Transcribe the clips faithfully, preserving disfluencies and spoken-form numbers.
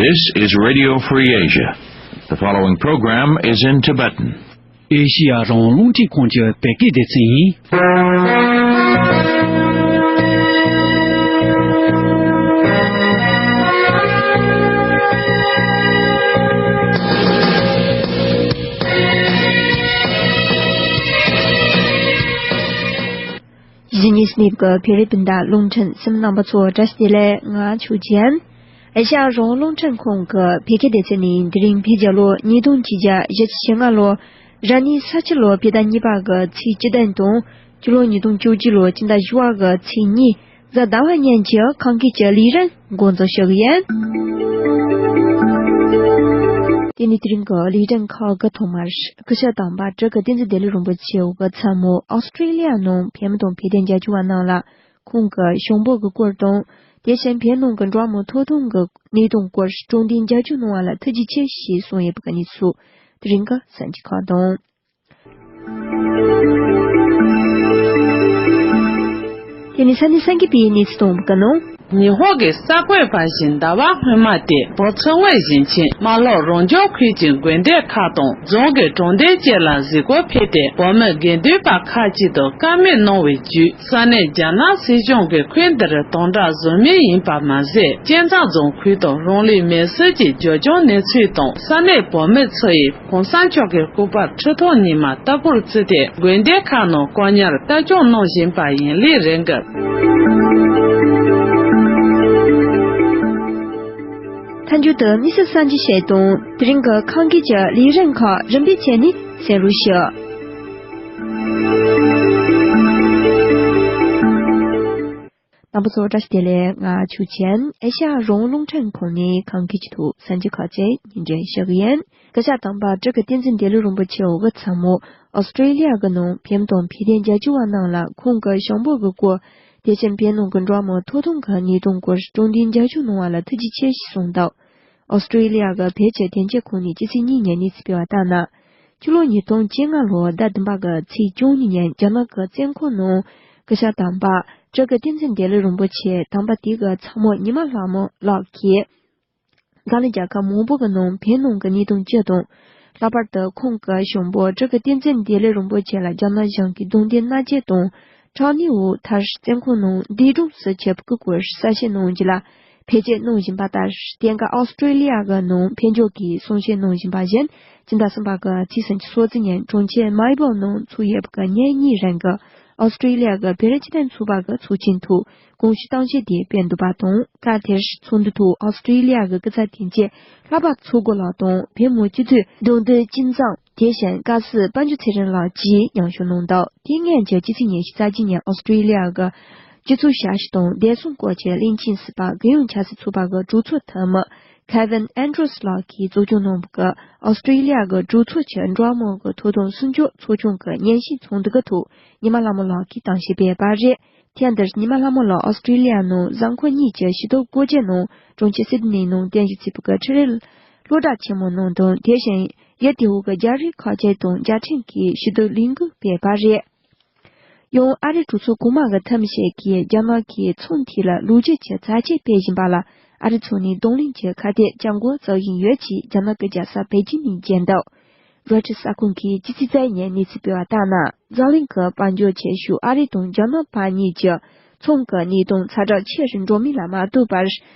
This is Radio Free Asia. The following program is in Tibetan. ཨེ་ཤི་ཡ་རང་དབང་རླུང་འཕྲིན་ཁང་གི་བོད་སྐད་སྡེ་ཚན་ཡིན། གཞིས་ཉི་སྣིབ་ཀྱི་བོད་རིགས་སྤུན་ཟླ་རླུང་འཕྲིན་གསན་མི་རྣམ་པ་ཚོ་བཀྲ་ཤིས་བདེ་ལེགས། ང་ཆོས་ཅན། ཨེ་ཤ་ཡ་རང་དབང་རླུང་འཕྲིན་ཁང་གི་བོད་སྐད་སྡེ་ཚན་ནས་དེ་རིང་བོད་རྒྱལ་ལོ་ཉིས་སྟོང་ཆིག་བརྒྱ་བཞི་བཅུ་ཞེ་ལྔ་ལོ། ར་ནི་ས་ཁྱི་ལོ་བོད་ཟླ་གཉིས་པ་གི་ཚེས་བཅུ་བདུན་དང་། སྤྱི་ལོ་ཉིས་སྟོང་བཅུ་གཅིག་ལོ་སྤྱི་ཟླ་བཞི་པ་གི་ཚེས་གཉིས། གཟའ་ཟླ་བ་ཉིན་གྱི་ཁམས་སྐད་ཀྱི་ལས་རིམ་འགོ་འཛུགས་ཞུ་གི་ཡིན། དེ་ནས་དེ་རིང་གི་ལས་རིམ་ཁག་གི་ཐོག་མར། སྐུ་ཞབས་དམ་པ་བྲག་དཀར་བསྟན་འཛིན་བདེ་ལེགས་རིན་པོ་ཆེ་འོག་གི་ཚ་མོ་ཨོ་སི་ཀྲི་ལི་ཡ་ནང་བོད་མི་དང་བོད་དོན་རྒྱབ་སྐྱོར་བ་རྣམས་ལ་ཁོང་གི་བྱུང་འབོར་གྱི་སྐོར་དང་། དེ་བཞིན་བོད་ནང་གི་འགྲོ་བ་མིའི་ཐོབ་ཐང་གི་གནས་སྟངས་སྐོར་དྲང་བདེན་རྒྱབ་སྐྱོར་གནང་བ་ལ་ཐུགས་རྗེ་ཆེ་ཞེས་གསུངས་ཡོད་པའི་གནས་ཚུལ། དེ་རིང་གི་གསར་འགྱུར་ཁག་དང་། དེ་ནི་ས་གནས་སེམས་ཀྱི་པའི་གནས་ཚུལ་གཏོང་བ་གི་ནང་། ཉི་ཧོང་གི་གསར་འགོད་པ་བཞིན་ཟླ་བ་སྔོན་མ་དེ་བོད་མཚོ་སྔོན་ཞིང་ཆེན་རྨ་ལྷོ་རང་སྐྱོང་ཁུལ་གྱི་དགོན་སྡེ་ཁག་དང་རྫོང་གི་གྲོང་སྡེ་བཅས་ལ་གཟིགས་སྐོར་ཕེབས་ཏེ་བོད་མི་དགེ་འདུན་པ་ཁག་ཅིག་དང་བཀའ་མོལ་གནང་བའི་བརྒྱུད། ས་གནས་རྒྱ་ནག་སྲིད་གཞུང་གིས་ཁུལ་འདིར་དམ་དྲག་བཟོ་མུས་ཡིན་པ་མ་ཟད། སྤྱན་རས་རྫོང་ཁུལ་དང་རང་ལུས་མེར་སྲེག་གི་སྦྱོར་བྱུང་གནས་ཚུལ་དང་། ས་གནས་བོད་མི་ཚོ་ཡིས་གོང་ས་མཆོག་གི་སྐུ་པར་ཁྲི་ཐོག་ཉི་མ་ལྟ་བུར་བརྩིས་ཏེ། དགོན་སྡེ་ཁག་ནང་བཀག་ཉར་ལྟ་སྐྱོང་གནང་བཞིན་པ་ཡིན་ལུགས་རེ་འགའ། མཐའ་མཇུག་ཏུ་དམིགས་བསལ་གསར་འགྱུར་ཞིག་དང་། དེ་རིང་གི་ཁམས་སྐད་ཀྱི་ལས་རིམ་ཁག་རིམ་པས་བྱས་ནས་གསན་རོགས་ཞུ། རྣམ་པ་ཚོ་བཀྲ་ཤིས་བདེ་ལེགས། ང་ཆོས་ཅན། ཨེ་ཤ་ཡ་རང་དབང་རླུང་འཕྲིན་ཁང་ནས་ཁམས་སྐད་ཀྱི་ཐོག་གསར་འགྱུར་ཁག་ཅིག་སྙན་སྒྲོན་ཞུ་གི་ཡིན། སྐུ་ཞབས་དམ་པ་བྲག་དཀར་བསྟན་འཛིན་བདེ་ལེགས་རིན་པོ་ཆེ་འོག་གི་ཚ་མོ་ཨོ་སི་ཀྲི་ལི་ཡ་གི་ནང་བོད་མི་དང་བོད་དོན་རྒྱབ་སྐྱོར་བ་རྣམས་ལ་ཁོང་གི་བྱུང་འབོར་གྱི་སྐོར། དེ་བཞིན་བོད་ནང་གི་འགྲོ་བ་མིའི་ཐོབ་ཐང་གི་གནས་སྟངས་སྐོར་དྲང་བདེན་རྒྱབ་སྐྱོར་གནང་བ་ལ་ཐུགས་རྗེ་ཆེ་ཞེས་གསུངས་འདུག་ཨོ་སི་ཀྲི་ལི་ཡ་གི་བོད་ཀྱི་བདེ་འཇགས་ཁང་ནས་སྤྱི་ཚེས་གཉིས་ཉིན་གནས་ཚུལ་སྤེལ་བ་ལྟར་ན། ཕྱི་ལོ་ཉིས་སྟོང་བཅོ་ལྔ་ལོའི་ཟླ་བདུན་པ་གི་ཚེས་བཅུ་གཉིས་ཉིན་རྒྱ་ནག་གི་བཙོན་ཁང་ནང་སྐུ་ཞབས་དམ་པ་བྲག་དཀར་བསྟན་འཛིན་བདེ་ལེགས་རིན་པོ་ཆེ་དམ་པ་དེ་གི་ཚ་མོ་ཉི་མ་ལྷ་མོ་ལགས་ཀྱིས་འཛམ་གླིང་རྒྱལ་ཁབ་མང་པོ་གི་ནང་བོད་ནང་གི་གནད་དོན་སྤྱི་དང་། ལྷག་པར་དུ་ཁོང་གི་གཞུང་པོ་བྲག་དཀར་བསྟན་འཛིན་བདེ་ལེགས་རིན་པོ་ཆེ་ལ་རྒྱ་ནག་གཞུང་གིས་རྡུང་རྡེག་མནར་གཅོད་དང་། ཁྲག་ནད་འོག་མཐར་བཙོན་ཁང་ནང་འདས་གྲོངས་སུ་གྱུར་པའི་སྐོར་གསལ་བཤད་གནང་རྒྱུ་ལ་བེད་སྤྱོད་གནང་བཞིན་པ་ལྟར། དེང་སྐབས་ཨོ་སི་ཀྲི་ལི་ཡ་གི་ནང་བོད་ལྗོངས་ཀྱིས་གསུང་བཤད་གནང་བཞིན་པ་བཞིན། སྤྱི་ཟླ་གསུམ་པ་གི་ཚེས་སུམ་ཅུ་སོ་བདུན་ཉིན་གྲོང་ཁྱེར་མེལ་བྷོན་ནང་ཚོགས་ཡོད་པའི་ཉིན་གཉིས་རིང་གི་ཨོ་སི་ཀྲི་ལི་ཡ་གི་བོད་རིགས་སྤྱི་མཐུན་ཚོགས་པ་གི་ཚོགས་ཆེན་ཐོག་དགོངས་ཞུ་གཏམ་བཤད་དེ་སྤེལ་འདུག་པ་དང་། སྐབས་དེར་ཚོགས་འདུ་ཐོག་ཨོ་སི་ཀྲི་ལི་ཡ་གི་སྐུ་ཚབ་དོན་གཅོད་ལྷག་པ་མཚོ་སྒོ་ལགས་དང་། བོད་མིའི་སྤྱི་འཐུས་རྡོ་འདུལ་ཅིན་ཙང་། དེ་བཞིན་བཀའ་སྲིད་དཔལ་འབྱོར་ཚེ་རིང་ལགས་བཅས་མཉམ་ཞུགས་གནང་འདུག་དེ་སྔོན་གྱི་སྤྱི་ཚེས་ཉི་ཤུ་རྩ་གཅིག་ཉིན་ཨོ་སི་ཀྲི་ལི་ཡ་གི་སྤྱི་ཚོགས་ཞབས་ཞུ་དང་བདེ་སྲུང་སྐོར་གྱི་བློན་ཆེན་ཟུར་པ་རྒྱལ་ཡོངས་ཆབ་སྲིད་ཚོགས་པ་གི་གྲོས་ཚོགས་འཐུས་མི་Kevin Andrews ལགས་ཀྱིས་གཙོ་སྐྱོང་གནང་བའི་ཨོ་སི་ཀྲི་ལི་ཡ་གི་གྲོས་ཚོགས་ཀྱི་འགྲོ་བ་མིའི་ཐོབ་ཐང་སྲུང་སྐྱོབ་ཚོགས་ཆུང་གི་ཉིན་ཤས་ཚོགས་འདུ་གི་ཐོག་ཉི་མ་ལྷ་མོ་ལགས་ཀྱིས་གཏམ་བཤད་སྤེལ་བ་རེད། ཐེངས་འདིར་ཉི་མ་ལྷ་མོ་ལགས་ཨོ་སི་ཀྲི་ལི་ཡ་ནང་གཟའ་འཁོར་གཉིས་ཀྱི་ཕྱི་དྲོ་སྒོ་འབྱེད་ནང་གྲོང་ཁྱེར་སིད་ནི་ནང་རྟེན་གཞི་བྱས་པའི་ཁྲི་རལ་གློག་དྲ་ཆེན་མོའི་ནང་དང་། དེ་བཞིན་ཡུལ་དེའི་གི་རྒྱ་རིགས་ཁག་ཅིག་དང་རྒྱལ་ཕྲན་གྱི་ཕྱི་དྲོ་ལས་འགུལ་སྤེལ་བ་རེད། ཡང་ཨ་རིའི་གྲོས་ཚོགས་གོང་མ་གི་འཐུས་མི་ཞིག་གིས་རྒྱ་ནག་གིས་ཚོང་ཐད་ལ་ལོ་རྒྱུས་ཀྱི་བྱ་སྤྱོད་སྤེལ་བཞིན་པ་ལ་ཨ་རི་ཚོ་ནས་གདོང་ལེན་གྱི་ཁ་གཏད་གཅོག་འགོ་བཙུགས་བཞིན་ཡོད་ཅེས་རྒྱ་ནག་གི་རྒྱལ་ས་པེ་ཅིང་ནས་བརྗོད་འདུག་རོའི་ཊར་གསར་ཁང་གིས་ཕྱི་ཚེས་རྩ་བཞི་ཉིན་གནས་ཚུལ་སྤེལ་བ་ལྟར་ན། འཛམ་གླིང་གི་དཔལ་འབྱོར་ཆེ་ཤོས་ཨ་རི་དང་རྒྱ་ནག་བར་གཉིས་ཀྱི་ཚོང་གི་གནད་དོན་ཛ་དྲག་ཆེ་རུ་འགྲོ་མུས་ལ་མ་ལྟོས་པར།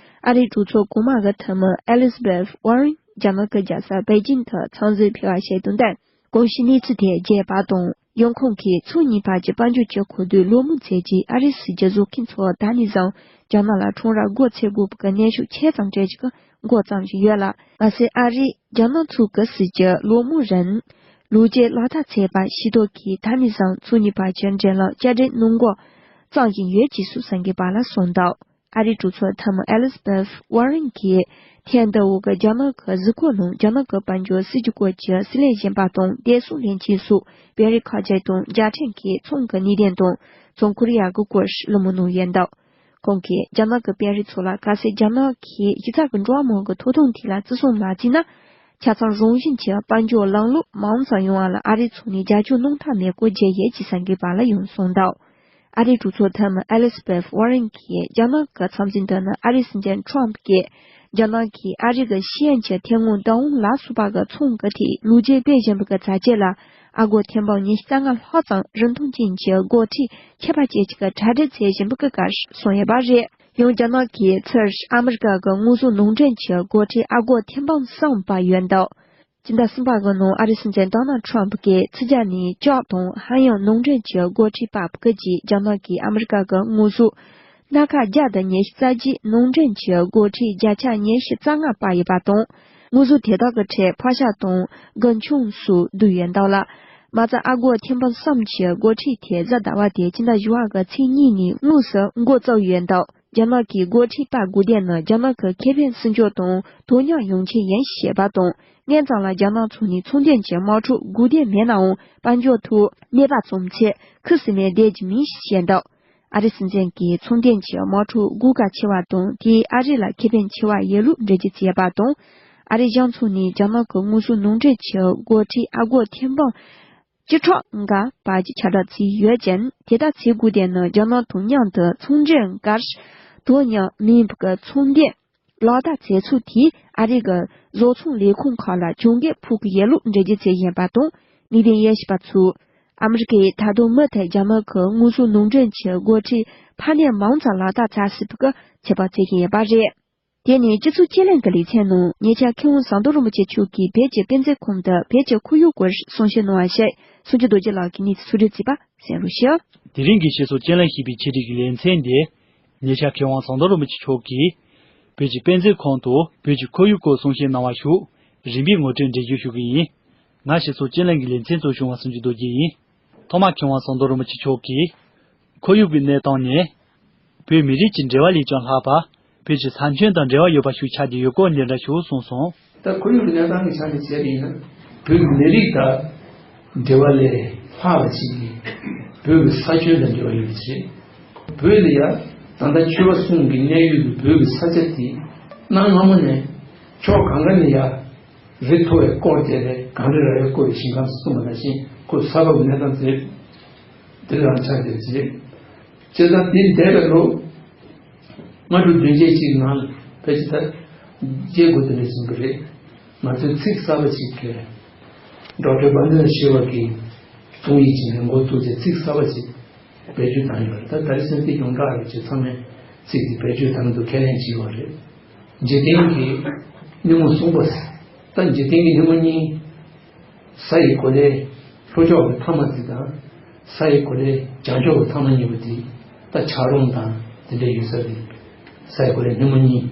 ཨ་རིའི་གྲོས་ཚོགས་གོང་མ་གི་འཐུས་མི་ཨེ་ལི་ཛ་བྷེཐ་ཝར་རེན་རྒྱ་ནག་གི་རྒྱལ་ས་པེ་ཅིང་དུ་འཚམས་གཟིགས་ཕེབས་པ་ཞིག་དང་བསྟུན། གོང་ཞུས་གནས་ཚུལ་དེ་བརྗོད་པ་དང་། ཡང་ཁོང་གིས་ཚོང་གཉིས་བར་གྱི་དཔལ་འབྱོར་གྱི་གོ་བསྡུར་ལོ་མུ་མཚན་གྱི་ཨ་རིའི་སྲིད་ཇུས་བཟོ་མཁན་ཚོ་ད་ནས་བཟུང་རྒྱ་ནག་ལ་ཁྲོམ་ར་སྒོ་འབྱེད་དགོས་པའི་གནོན་ཤུགས་ཆེ་ཙམ་སྤྲད་ཀྱི་འགོ་བརྩམས་བཞིན་ཡོད་ལ། མ་ཟད་ཨ་རིས་རྒྱ་ནག་ཚོ་གི་སྲིད་ཇུས་ལོ་མུ་རིང་ལོ་རྒྱུས་ལག་བསྟར་བྱས་པ་ཤེས་རྟོགས་ཀྱིས་ད་ནས་བཟུང་ཚོང་གཉིས་བར་གྱི་འབྲེལ་ལམ་བསྐྱར་སྒྲིག་གནང་འགོ་བརྩམས་བཞིན་ཡོད་ཅེས་སུ་གསར་འགོད་པ་ལ་གསུངས་འདུག་ཨ་རིའི་གྲོས་ཚོགས་འཐུས་མི་ཨེ་ལི་ཛ་བྷེཐ་ཝར་རེན་གྱིས་ཐེངས་འདིའི་གི་རྒྱ་ནག་གི་གཟིགས་སྐོར་ནང་རྒྱ་ནག་གི་དཔལ་འབྱོར་སྲིད་ཇུས་སྐོར་གྱི་སྲིད་བློན་གཞོན་པ་དང་བདེ་སྲུང་བློན་ཆེན་སོགས་བོད་རིགས་ཁག་ཅིག་དང་རྒྱལ་ཕྲན་གྱི་ཚོང་གི་གནད་དོན་དང་བྱང་ཀོ་རི་ཡ་གི་སྐོར་གླེང་མོལ་གནང་ཡོད་འདུག་ཁོང་གིས་རྒྱ་ནག་གི་དཔོན་རིགས་ཚོ་ལ་གལ་སྲིད་རྒྱ་ནག་གིས་གཞི་རྩ་གི་འགྲོ་བ་མིའི་གི་ཐོབ་ཐང་ཐད་ལ་བརྩི་སྲུང་མ་བྱས་ན། ཆ་ཚང་རང་བཞིན་གྱིས་དཔལ་འབྱོར་ལམ་ལུགས་མང་ཙམ་ཡོང་བ་ལ་ཨ་རི་ཚོ་ནས་རྒྱབ་སྐྱོར་གནང་ཐབས་མེད་སྐོར་བརྗོད་ཡོད་ཅེས་གསར་འགོད་པ་ལ་ཡང་གསུངས་འདུག་ཨ་རིའི་གྲོས་ཚོགས་འཐུས་མི་ཨེ་ལི་ཛ་བྷེཐ་ཝར་རེན་གྱིས་རྒྱ་ནག་གི་འཚམས་གཟིགས་འདི་ནི་ཨ་རིའི་སྲིད་འཛིན་ཁྲོམ་གྱིས་ རྒྱ་ནག་གིས་ཨ་རི་གི་ཤེས་ཡོན་གྱི་ཐོན་དངོས་བདག་དབང་ལ་སོགས་པ་གི་ཚོང་གི་ཐད་ལུགས་འགྱུར་སྤེལ་བཞིན་པ་གི་ཚར་རྗེས་ལ། ཨ་སྒོར་ཐེར་འབུམ་ཉི་ཤུ་རྩ་ལྔ་ལྷག་ཙམ་རིན་ཐང་ཅན་གྱི་སྒོར་ཁྲི་ཁྱད་པར་ཅན་ཞིག་གི་གྲ་སྒྲིག་བྱེད་བཞིན་པ་གི་སྐོར་གསུངས་ཡོད་པ་རེད། ཡང་རྒྱ་ནག་གིས་ཚུར་ཨ་མི་རི་ཀ་གི་དངོས་ཟོག་ནང་འདྲེན་གྱི་སྒོར་ཁྲི་ཨ་སྒོར་ཐེར་འབུམ་གསུམ་སྤར་ཡོད་འདུག་སྤྱི་ཟླ་གསུམ་པ་གི་ནང་ཨ་རིའི་སྲིད་འཛིན་ཌོ་ནལ་ཁྲོམ་ཕུ་གིས་ཕྱི་རྒྱལ་ནས་ལྕགས་དང་ཧ་ཡང་ནང་འདྲེན་གྱི་སྒོར་ཁྲི་སྤར་བ་གི་རྗེས། རྒྱ་ནག་གིས་ཨ་མི་རི་ཀ་གི་དངོས་ཟོག་སྣ་ཁ་བརྒྱ་དང་ཉི་ཤུ་རྩ་བརྒྱད་ནང་འདྲེན་གྱི་སྒོར་ཁྲི་བརྒྱ་ཆ་ཉི་ཤུ་རྩ་ལྔ་སྤར་ཡོད་པ་དང་། དངོས་ཟོག་དེ་དག་གི་ཁྲོད་ཕག་ཤ་དང་རྒུན་ཆང་སོགས་བསྡུས་ཡོད་འདུག་ལ། མ་རྩ་ཨ་སྒོར་ཐེར་འབུམ་གསུམ་གྱི་སྒོར་ཁྲི་དེ་གཟའ་ཟླ་བ་སྟེ་སྤྱི་ཟླ་བཞི་པ་གི་ཚེས་གཉིས་ནས་དངོས་སུ་འགོ་བཙུགས་ཡོད་འདུག་རྒྱ་ནག་གིས་སྒོར་ཁྲི་སྤར་དགོས་དོན་ནི་རྒྱ་ནག་གི་ཁེ་ཕན་སྲུང་སྐྱོབ་དང་དོན་སྙིང་ཡོང་ཆེད་ཡིན་ཞེས་པ་དང་། སྔོན་ཙམ་ལ་རྒྱ་ནག་ཚོ་ནས་ཚོང་དོན་གྱི་དམག་འཁྲུག་དགོས་དོན་མེད་ནའང་། དཔལ་འབྱོར་ཐོག་གནོད་པ་བྱུང་ཚེ་ཁུ་སིམ་མེར་བསྡད་རྒྱུ་མིན་ཞེས་འདུག་ཨ་རིའི་སྲིད་འཛིན་གྱིས་ཚོང་དོན་གྱི་དམག་འཁྲུག་སྒོ་ཁ་ཕྱེ་བ་དང་། དེས་ཨ་རི་ལ་ཁེ་ཕན་ཆེ་བ་ཡོད་ལུགས་འགྲེལ་བརྗོད་བྱས་པ་དང་། ཨ་རིའི་གཞུང་ཚོ་ནས་རྒྱ་ནག་གི་དངོས་ཟོག་ནང་འདྲེན་གྱི་སྒོར་ཁྲི་ཨ་སྒོར་ཐེར་འབུམ་བཅུ་ཕྲག་འགའ་སྤར་རྒྱུ་ཁྱབ་བསྒྲགས་བྱས་ཡོད་ཅིང་། དེ་ལྟར་བྱེད་དགོས་དོན་ནི་རྒྱ་ནག་དང་མཉམ་དུ་ཚོང་འབྲེལ་འགར་དོན་སྙིང་མེད་པའི་ཚོང་དོན་ལག་བསྟར་བྱས་ཚུལ་དེས་ཨ་རི་གི་བཟོ་ཚོང་ལས་ཁུངས་ཁག་ལ་གྱོང་གུན་ཕོག་གི་ཡོད་ལུགས་འགྲེལ་བརྗོད་བྱས་བཞིན་པ་དང་། གནད་དོན་དབྱེ་ཞིབ་པ་ཚོས། ཨ་མི་རི་ཀས་ད་དུང་མུ་མཐུད་རྒྱ་ནག་གི་དངོས་ཟོག་ནང་འདྲེན་གྱི་སྒོར་ཁྲི་འཕར་སྣོན་མང་ཙམ་ལག་བསྟར་བྱ་སྲིད་པའི་ཚོད་དཔག་བྱེད་ཀྱི་ཡོད་པ་རེད། དེ་ནས་སྤྱི་ཚོགས་དཔྱད་གླེང་གི་ལེ་ཚན་ནང་ཉེ་ཆར་མཁས་དབང་ཟམ་གདོང་རིན་པོ་ཆེ་མཆོག་གིས་བོད་ཀྱི་དཔེ་མཛོད་ཁང་དུ་བོད་ཀྱི་ཁོར་ཡུག་སྐོར་གསུང་བཤད་གནང་བ་ཞིག་གསུང་ཆོས་རྡོ་རྗེ་ལགས་ཀྱིས་གནས་ཚུལ་ཕྱོགས་བསྒྲིགས་བྱས་པ་གསན་རོགས་ཞུ། དེ་རིང་གི་གཞས་ཚོགས་དཔྱད་གླེང་ཞེས་པའི་ཆེད་སྒྲིག་གི་ལེ་ཚན་འདི། ཉེ་ཆར་མཁས་དབང་ཟམ་གདོང་རིན་པོ་ཆེ་མཆོག་གིས་བོད་ཀྱི་དཔེ་མཛོད་ཁང་དུ་བོད་ཀྱི་ཁོར་ཡུག་སྐོར་གསུང་བཤད་གནང་བ་ཞུ། རིམ་པས་ངོ་སྤྲོད་འགྲེལ་བརྗོད་ཞུ་གི་ཡིན། ང་གཞས་ཚོགས་དཔྱད་གླེང་གི་ལེ་ཚན་གཙོ་སྐྱོང་བ་ཟུང་འཇུག་རྡོ་རྗེ་ཡིན། ཐོག་མར་མཁས་དབང་ཟམ་གདོང་རིན་པོ་ཆེ་མཆོག་གིས། ཁོར་ཡུག་གི་གནས་སྟངས་ནི། བོད་མི་རིགས་ཀྱི་འབྲེལ་བ་ལས་ཀྱང་ལྷག་པ། བོད་ཀྱི་ས་ཁྱོན་དང་འབྲེལ་བ་ཡོད་པ་ཞིག་ཆགས་ཀྱི་ཡོད་སྐོར་འགྲེལ་བསྒྲགས་ཞུ་གསུངས་སོང་། ད་ཁོར་ཡུག་གི་གནས་སྟངས་ཀྱི་ཆ་ནས་བྱས་པ་ཡིན་ན། བོད་ཀྱི་མི་རིགས་དང་འབྲེལ་བ་ལས་ལྷག་པ་ཞིག་གིས་བོད་ཀྱི་ས་ཁྱོན་དང་འབྲེལ་བ་ཡོད་པ་རེད། བོད་ལ་ཡ་ད་ལྟ་ཆོས་པ་གསུམ་གྱི་གནས་ཡུལ་གྱི་བོད་ཀྱི་ས་ཆ་དེ་གནའ་སྔ་མོ་ནས་ཕྱོགས་གང་ག་ནས་ཡ་རི་མཐོ་བས་བསྐོར་བསྡད་པའི་གངས་རི་ར་བས་བསྐོར་བའི་ཞིང་ཁམས་སུ་གསུངས་པ་ནང་བཞིན་ཁོ་ས་བབ་ཀྱི་གནས་སྟངས་དེ་དེ་རང་ཆགས་བསྡད་པ་རེད། བྱས་ཙང་དེ་འདས་པའི་ལོ། ལྔ་དྲུག་བདུན་བརྒྱད་ཅིག་ནང་ལ་ཕལ་ཆེར་ད་བརྗེད་དགོས་དོན་རེ་བྱུང་གི་རེད། ང་ཚོས་ཚིག་གསར་པ་ཞིག་གིས་ཌོག་ཊར་བྷ་ནི་ཤེ་བྷ་གི་རྩོམ་ཡིག་ཅིག་ནས་འགོ་བཙུགས་ཏེ་ཚིག་གསར་པ་ཞིག་བེད་སྤྱོད་བཏང་ཡོད་རེད། ད་ད་རེས་སེམས་སྐྱིད་ཡོངས་གྲགས་རེད་ཅེས་ཚང་མས་ཚིག་འདི་བེད་སྤྱོད་བཏང་འདུག་ཁས་ལེན་བྱས་ཡོད་རེད། འཇིག་རྟེན་གྱི་སྣེ་མོ་གསུམ་པ། ད་འཇིག་རྟེན་གྱི་སྣེ་མོ་གཉིས། ས་ཡི་གོ་ལའི་ལྷོ་ཕྱོགས་ཀྱི་མཐའ་མ་དེ་དང་། ས་ཡི་གོ་ལའི་བྱང་ཕྱོགས་ཀྱི་མཐའ་མ་གཉིས་པོ་དེ། ད་ཆག་རོང་དང་དེ་འདྲ་ཡོད་ས་རེད། ས་ཡི་གོ་ལའི་སྣེ་མོ་གཉིས།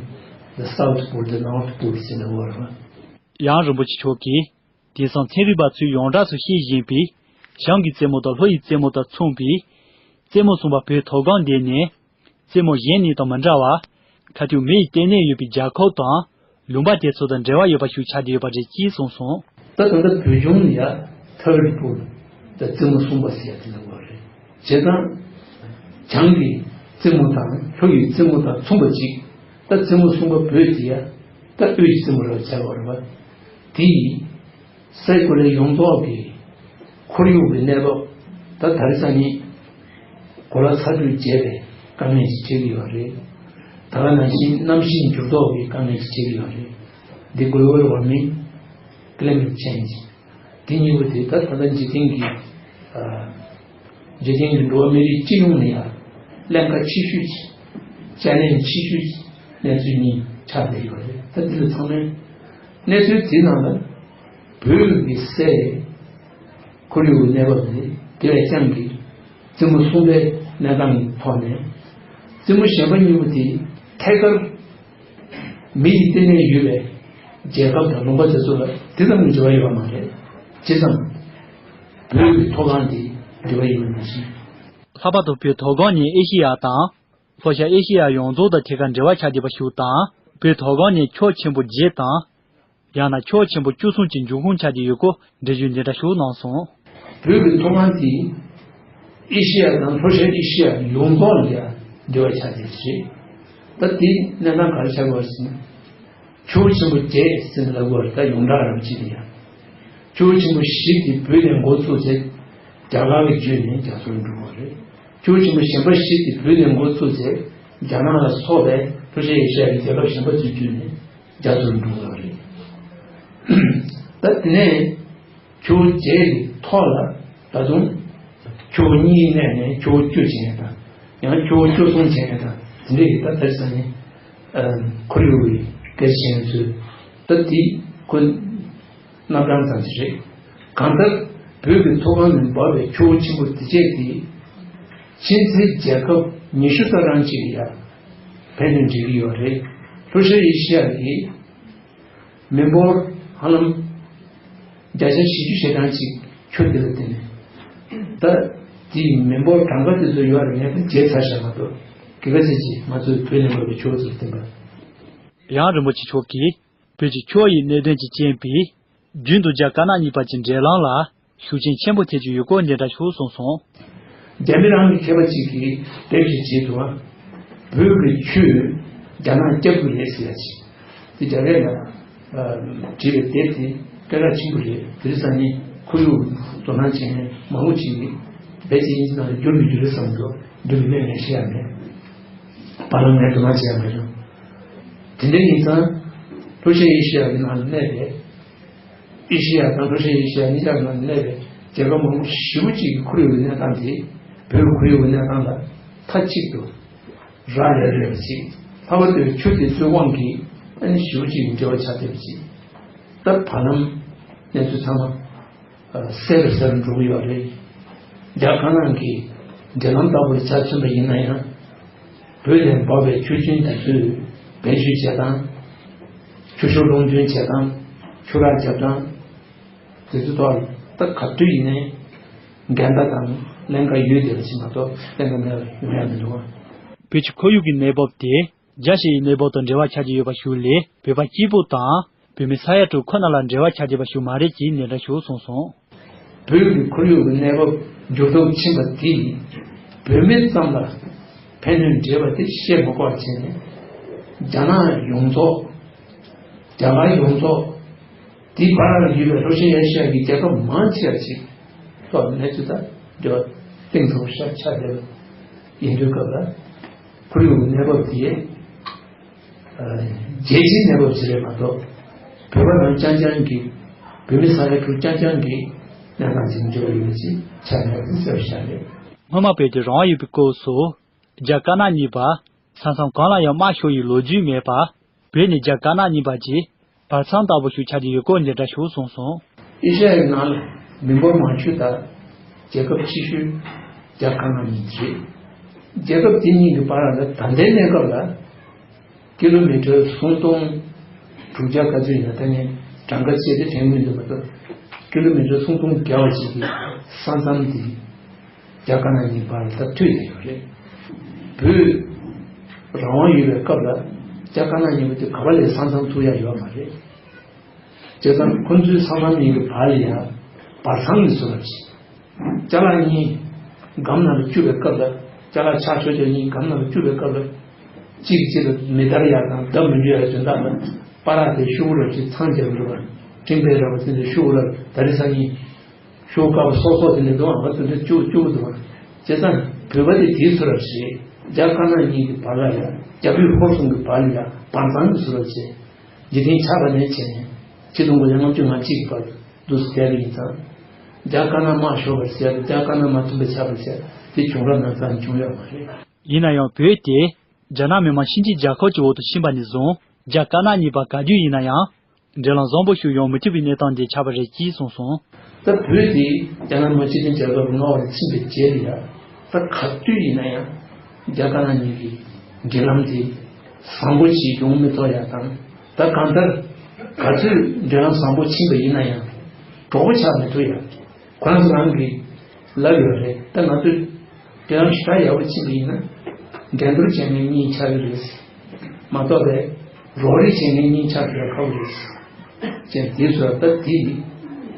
The South Pole, the North Pole ཟེར་ནས་འོ་ར། ཡང་རིན་པོ་ཆེ་མཆོག་གིས། དེང་སང་ཚན་རིག་པ་ཚོས་ཡོངས་གྲགས་སུ་ཤེས་བཞིན་པའི། བྱང་གི་རྩེ་མོ་དང་ལྷོ་ཡི་རྩེ་མོ་དང་མཚུངས་པའི། རྩེ་མོ་གསུམ་པ་བོད་མཐོ་སྒང་འདི་ནི། རྩེ་མོ་གཞན་གཉིས་དང་མི་འདྲ་བར། ཁ་ཐུག་མེ་ཡི་ལྟེ་གནས་ཡོད་པའི་རྒྱལ་ཁབ་དང་། ལུང་པ་དེ་ཚོ་དང་འབྲེལ་བ་ཡོད་པ་ཞིག་ཆགས་བསྡད་ཡོད་པ་རེད་ཅེས་གསུངས་སོང་། ད་ད་ལྟ་བོད་ལྗོངས་ནི་ཡ་Third Pole། ད་རྩེ་མོ་གསུམ་པ་ཟེར་ཡ་དེ་ལ་གོ་རེད། བྱས་ཙང་། བྱང་གི་རྩེ་མོ་དང་ལྷོ་ཡི་རྩེ་མོ་དང་མཚུངས་པ་ཅིག་ད་རྩེ་མོ་གསུམ་པ་བོད་དེ་ཡ། ད་དབུས་ཀྱི་རྩེ་མོ་རེད་བྱ་བ་རེད་བ། དེ་ཡིས། སའི་གོ་ལའི་ཡོངས་རྫོགས་ཀྱི་ཁོར་ཡུག་གི་གནས་བབ་ད་ད་རེས་སང་ཉིན་གོ་ལ་ཚ་དྲོད་རྒྱས་པའི་དཀའ་ངལ་ཞིག་འཕྲད་ཀྱི་ཡོད་རེད། ད་ག་ནང་བཞིན་གནམ་གཤིས་འགྱུར་ལྡོག་གི་དཀའ་ངལ་ཞིག་འཕྲད་ཀྱི་ཡོད་རེད། འདི་Global Warming, Climate Change འདི་གཉིས་པོ་དེ་ད་ད་ལྟ་འཇིག་རྟེན་གྱི་ཨ། འཇིག་རྟེན་གྱི་འགྲོ་བ་མི་རིགས་སྤྱི་ཡོངས་ནས་ཡང་ཀླན་ཀ་ཆེ་ཤོས་ཀྱི་དཔྱད་གླེང་ཆེ་ཤོས་ཀྱི་གནས་ཚུལ་གཉིས་ཆགས་བསྡད་ཡོད་རེད། ད་འདི་ལ་ཚང་མས་གནས་ཚུལ་དེའི་ནང་ལ་བོད་ཀྱི་སའི་ཁོར་ཡུག་གི་གནས་བབ་དེ་དེ་བས་ཀྱང་གི་རྩེ་མོ་གསུམ་པའི་གནས་སྟངས་ཀྱི་ཐོག་ནས་རྩེ་མོ་གཞན་པ་གཉིས་པོ་དེ་ཐད་ཀར། མི་ཡི་ལྟེ་གནས་ཡོད་པའི་རྒྱལ་ཁབ་དང་ལུང་པ་དེ་ཚོ་ལ་དེ་ཙམ་གྱི་འབྲེལ་བ་ཡོད་པ་མ་རེད། བྱས་ཙང་། བོད་ཀྱི་མཐོ་སྒང་དེ་འབྲེལ་བ་ཡོད་པ་ནང་བཞིན། ལྷག་པར་དུ་བོད་མཐོ་སྒང་ནི་ཨེ་ཤེ་ཡ་དང་། ལྷོ་ཤར་ཨེ་ཤེ་ཡ་ཡོངས་རྫོགས་དང་ཐད་ཀར་འབྲེལ་བ་ཆགས་བསྡད་པ་ཞིག་དང་། བོད་མཐོ་སྒང་ནི་ཁྱོན་ཆེན་པོ་བརྒྱད་དང་། ཡང་ན་ཁྱོན་ཆེན་པོ་བཅུ་གསུམ་གྱི་འབྱུང་ཁུངས་ཆགས་བསྡད་ཡོད་སྐོར་འགྲེལ་བརྗོད་འདི་འདྲ་ཞིག་གནང་སོང་། བོད་ཀྱི་མཐོ་སྒང་དེ། ཨེ་ཤེ་ཡ་དང་ལྷོ་ཤར་ཨེ་ཤེ་ཡ་ཡོངས་རྫོགས་ལ་ཡ་འབྲེལ་བ་ཆགས་བསྡད་ཀྱི་རེད། ད་དེ་གནས་སྟངས་ག་རེ་ཆགས་ཀྱི་ཡོད་རེད་ཟེར་ན། ཆུ་བོ་ཆེན་པོ་བརྒྱད་ཟེར་ནས་ལབ་ཀྱི་ཡོད་རེད། ད་ཡོངས་གྲགས་རང་བཞིན་དེ་ཡ། ཆུ་བོ་ཆེན་པོ་བཞི་དེ་བོད་ནས་འགོ་བཙུགས་ཚེ། རྒྱ་གར་གྱི་བརྒྱུད་ནས་རྒྱ་མཚོར་འགྲོ་གི་རེད། ཆུ་བོ་ཆེན་པོ་གཞན་པ་བཞི་དེ་བོད་ནས་འགོ་བཙུགས་ཚེ། རྒྱ་ནག་ལ་སོགས་པའི་ལྷོ་ཤར་ཨེ་ཤེ་ཡ་གི་རྒྱལ་ཁབ་གཞན་པ་ཚོའི་བརྒྱུད་ནས། རྒྱ་མཚོར་འགྲོ་གི་ཡོད་རེད། ད་དེ་ནས་ཆུ་བོ་བརྒྱད་ཀྱི་ཐོག་ལ་ད་དུང་ཆུ་བོ་གཉིས་གནས་ནས་ཆུ་བོ་བཅུ་ཕྱིན་ཡ་དང་། ཡང་ཆུ་བོ་བཅུ་གསུམ་ཕྱིན་ཡ་དང་། དེ་འདྲ་ཡི་ད་དེར་ས་ནས་ཁོར་ཡུག་གི་སྐད་ཆ་བཤད་ཚུལ་ད་དེ་ཁོ་རྣམ་གྲངས་ཙམ་ཞིག་རེད། གང་ལྟར་བོད་ཀྱི་མཐོ་སྒང་ནས་འབབ་པའི་ཆུ་བོ་ཆེན་པོ་དེ་བཅས་དེ་ཕྱི་འབྲེལ་རྒྱལ་ཁབ་ཉི་ཤུ་ཙམ་རང་གཅིག་ལ་ཡང་ཕན་ནུས་འགྲིག་གི་ཡོད་རེད། ལྷོ་ཤར་ཨེ་ཤི་ཡ་གི་མི་འབོར་ཧ་ལམ་བརྒྱ་ཆ་བཞི་བཅུ་ཞེ་གྲངས་ཅིག་ཆུ་འདི་ལ་བརྟེན་ནས། ད་དེའི་མི་འབོར་གྲངས་ཀ་དེ་ཚོ་ཡོད་རེད། ངས་ད་བརྗེད་ཚར་བཞག་མ་གཏོགས། གལ་སྲིད་ཅིག་ང་ཚོའི་བོད་ནས་འབབ་པའི་ཆུ་བོ་ཚོ་ལ་བརྟེན་པ། ཡང་རིན་པོ་ཆེ་མཆོག་གིས་བོད་ཀྱི་ཆུ་བོ་ཡི་གནད་དོན་གྱི་རྐྱེན་པས། རྒྱུན་དུ་རྒྱ་དཀར་ནག་གཉིས་བར་གྱི་འབྲེལ་ལམ་ལ་ཤུགས་རྐྱེན་ཆེན་པོ་ཐེབས་ཀྱི་ཡོད་སྐོར་འདི་འདྲ་ཞིག་གསུངས་སོང་། རྒྱ་མི་རང་གི་མཁས་པ་གཅིག་གིས་དེབ་ཞིག་བྲིས་འདུག་ཨ། བོད་ཀྱི་ཆུས་རྒྱ་ནག་སྐྱབས་རྒྱུ་རེད་ཟེར་ཡ་ཅིག། དེ་རྒྱ་སྐད་ལ་བྲིས་པའི་དེབ་དེ་སྐད་གྲགས་ཆེན་པོ་རེད། དེ་རིང་སང་ཉིན་ཁོར་ཡུག་དོ་སྣང་བྱེད་མཁན་མང་པོ་ཅིག་གིས་དེབ་དེ་དབྱིན་ཇི་ནང་ལ་བསྒྱུར་མི་བསྒྱུར་བསམ་འདུག། བསྒྱུར་མི་མེད་ངས་ཤེས་ཡ་མེད། བར་ལམ་ངས་དོ་སྣང་བྱེད་ཡ་མེད་རུང་། དེ་འདྲ་ཡིན་ཙང་། ལྷོ་ཤར་ཨེ་ཤི་ཡ་གི་ནང་ལ་གནས་པའི། ཨེ་ཤི་ཡ་དང་ལྷོ་ཤར་ཨེ་ཤི་ཡ་གཉིས་ཀ་ནང་གནས་པའི་རྒྱལ་ཁབ་མང་པོ་ཞེ་པོ་ཅིག་གི་ཁོར་ཡུག་གི་གནས་སྟངས་དེ་བོད་ཀྱི་ཁོར་ཡུག་གི་གནས་སྟངས་ལ་མཐའ་གཅིག་ཏུ་རག་ལས་རེད་པ་ཅིག། ལྷག་པར་དུ་ཆུ་དེ་ཚོའི་དབང་གིས་ཨ་ནི་ཞེ་པོ་ཅིག་གི་འབྲེལ་བ་ཆགས་བསྡད་པ་ཅིག། ད་བར་ལམ་གནས་ཚུལ་ཚང་མ་གསལ་རུ་གསལ་རུ་འགྲོ་གི་ཡོད་རེད། རྒྱ་དཀར་ནག་གི་འབྲེལ་ལམ་ལྟ་བུ་ལ་ཆ་མཚོན་པ་ཡིན་ན་ཡང་། བོད་ནས་འབབ་པའི་ཆུ་རྒྱུན་དེ་ཚོས་བེད་སྤྱོད་བྱེད་སྟངས། ཆུ་ཤུགས་སློང་རྒྱུན་བྱེད་སྟངས། ཆུ་རགས་རྒྱབ་སྟངས། དེ་ཚོའི་ཐོག་ལ་ད་ག་དུས་ཡིན་ནའི་འགལ་ཟླ་དང་ཀླན་ཀ་ཡོད་བསྡད་པ་ཞིག་མ་གཏོགས་ཀླན་ཀ་མེད་པ་ཡོང་ཡ་མི་འདུག་ཨ། བོད་ཀྱི་ཁོར་ཡུག་གི་གནས་བབ་དེ་རྒྱ་ཞིག་གི་གནས་བབ་དང་འབྲེལ་བ་ཆགས་ཀྱི་ཡོད་པ་ཞིག་ལས། བོད་པ་སྐྱིད་པོ་དང་བོད་མི་ས་ཡ་དྲུག་ཁོ་ན་ལ་འབྲེལ་བ་ཆགས་ཀྱི་ཡོད་པ་ཞིག་མ་རེད་ཅེས་འདི་འདྲ་ཞིག་གསུངས་སོང་། བོད་ཀྱི་ཁོར་ཡུག་གི་གནས་བབ་འགྱུར་ལྡོག་ཕྱིན་པ་དེས་བོད་མི་ཙམ་ལ་ཕན་ནུས་འབྲེལ་བ་དེ་བཤད་མ་དགོས་པ་བྱས་ནས། རྒྱ་ནག་ཡོངས་རྫོགས། རྒྱ་གར་ཡོངས་རྫོགས། དེའི་བར་ལ་ཡོད་པའི་ལྷོ་ཤར་ཨེ་ཤི་ཡ་གི་རྒྱལ་ཁབ་མང་ཆེ་བ་ཞིག་ཐོག་གནས་ཚུལ་དང་འབྲེལ་བ་གཏིང་ཟབ་པོ་ཞིག་ཆགས་བསྡད་པ་ཡིན་དུས་སྐབས་ལ། ཁོར་ཡུག་གི་གནས་བབ་དེ་རྒྱལ་སྤྱིའི་གནས་བབ་ཞིག་རེད་མ་གཏོགས། བོད་པ་རང་རྐྱང་རྐྱང་གི། བོད་མི་ས་ཡ་དྲུག་རྐྱང་རྐྱང་གི་གནས་སྟངས་ཅིག་འབྱོར་ཡོད་པ་ཅིག་ཆགས་མེད་པ་གསལ་པོ་ཞིག་རེད། སྔོན་མ་བོད་དུ་རང་དབང་ཡོད་པའི་སྐབས་སུ། རྒྱ་དཀར་ནག་གཉིས་བར་ས་མཚམས་གང་ལ་ཡང་དམག་ཤོར་ཡི་ལོ་རྒྱུས་མེད་པར། བོད་ནི་རྒྱ་དཀར་ནག་གཉིས་བར་གྱི་བར་མཚམས་ལྟ་བུ་ཞིག་ཆགས་ཀྱི་ཡོད་སྐོར་འདི་འདྲ་ཞིག་གསུངས་སོང་། ཨེ་ཤ་ཡའི་ནང་ལ་མི་འབོར་མང་ཤོས་དང་རྒྱལ་ཁབ་ཆེ་ཤོས་རྒྱ་དཀར་ནག་གཉིས་རེད། རྒྱལ་ཁབ་དེ་གཉིས་ཀྱི་བར་ལ་ད་ལྟའི་གནས་སྐབས་ལ་ཀི་ལོ་མི་ཊར་སུམ་སྟོང་དྲུག་བརྒྱ་ག་ཚོད་ཡིན་ན། ད་ངས་གྲངས་ཀ་བཅད་དེ་དྲན་མི་འདུག་མ་གཏོགས། ཀི་ལོ་མི་ཊར་སུམ་སྟོང་བརྒལ་བ་ཞིག་གི་ས་མཚམས་དེ་རྒྱ་དཀར་ནག་གཉིས་བར་ལ་ད་མཐུད་བསྡད་ཡོད་རེད། བོད་རང་དབང་ཡོད་པའི་སྐབས་ལ་རྒྱ་དཀར་ནག་གཉིས་པོ་དེ་ག་པ་ལ་ས་མཚམས་ཐུག་ཡ་ཡོད་མ་རེད། བྱས་ཙང་ཁོ་ཚོའི་ས་མཚམས་གཉིས་ཀྱི་བར་ལ་ཡ་བར་མཚམས་ཀྱི་བཟོ་འདྲ་ཞིག། ཅ་ལག་གཉིས་སྒམ་ནང་ལ་བཅུག་པའི་སྐབས་ལ། ཅ་ལག་ཆག་ཆོག་ཅ་གཉིས་སྒམ་ནང་ལ་བཅུག་པའི་སྐབས་ལ། གཅིག་གིས་གཅིག་ལ་མེ་བརྡར་ཡ་དང་བརྡབ་མི་འཇུག་ཡ་དོན་དག་ལ། སྤར་ར་དེ་ཤོག་བུ་ར་ཅིག་ཚང་རྒྱབ་འགྲོ་བ། ཀྲིང་པའི་ར་བ་ཚོ་འདི་ཤོག་བུ་ར་ད་རེས་སང་ཉིན། ཤོག་བུ་དཀར་པོ་སོག་སོག་དེ་འདྲ་འདུག་ཨང་། ང་ཚོ་འདི་བཅུག་བཅུག་འདུག་ཨང་། བྱས་ཙང་བོད་པ་དེ་དེའི་ཚུལ་ར་བྱེད། རྒྱ་དཀར་ནག་གཉིས་ཀྱི་བར་ལ་ཡ། རྒྱ་བོད་ཧོར་གསུམ་གྱི་བར་ལ་ཡ་བར་མཚམས་ཀྱི་ཚུལ་ར་བྱེད། འཇིག་རྟེན་ཆགས་པ་ནས་བྱས་ནས་ཆིག་སྟོང་དགུ་བརྒྱ་ལྔ་བཅུ་ང་གཅིག་གི་བར་དུ་འདུག་སེ་བསྡད་པ་ཡིན་ཙང་། རྒྱ་དཀར་ནག་དམག་ཤོར་བར་བྱས། རྒྱ་དཀར་ནག་མ་མཐུན་པ་ཆགས་པར་བྱས། དེ་བྱུང་རབས་ནང་ཙང་བྱུང་ཡོད་མ་རེད། ཡིན་ན་ཡང་བོད་དེ་རྒྱ་ནག་མི་དམངས་ཆིངས་ཀྱི་རྒྱལ་ཁབ་ཀྱི་འོག་ཏུ་ཕྱིན་པ་ནས་བཟུང་རྒྱ་དཀར་ནག་གཉིས་བར་ག་དུས་ཡིན་ན་ཡང་། འབྲེལ་ལམ་བཟང་པོ་ཞིག་ཡོང་མི་ཐུབ་པའི་གནས་སྟངས་དེ་ཆགས་པ་རེད་ཅེས་གསུངས་སོང་། ད་བོད་དེ་རྒྱ་ནག་མི་དམངས་སྤྱི་མཐུན་རྒྱལ་ཁབ་ལྔ་པ་ལ་ཕྱིན་པའི་རྗེས་ལ་ཡ། ད་ག་དུས་ཡིན་ན་ཡང་རྒྱ་དཀར་ནག་གཉིས་ཀྱི་འབྲེལ་ལམ་དེ་བཟང་པོ་ཞིག་ཡོང་མི་ཐུབ་ཡ་དང་། ད་གང་ལྟར་ག་ཚོད་འབྲེལ་ལམ་བཟང་པོ་ཕྱིན་པ་ཡིན་ན་ཡང་གྲོགས་པོ་ཆགས་མི་ཐུབ་ཡ། ཁོ་རང་ཚོ་རང་གིས་ལབ་ཡོད་རེད། ད་ང་ཚོས་དེ་རང་ཞེ་དྲག་ཡག་པོ་ཕྱིན་པ་ཡིན་ན་འགྲན་བསྡུར་བྱེད་མཁན་གཉིས་ཆགས་ཀྱི་རེད། མ་གཏོགས་པའི་རོགས་རེས་བྱེད་མཁན་གཉིས་ཆགས་ཀྱི་རེད། ཁག་པོ་རེད། ཅེས་དེའི་ཚོ་ད་དེ་ཡི་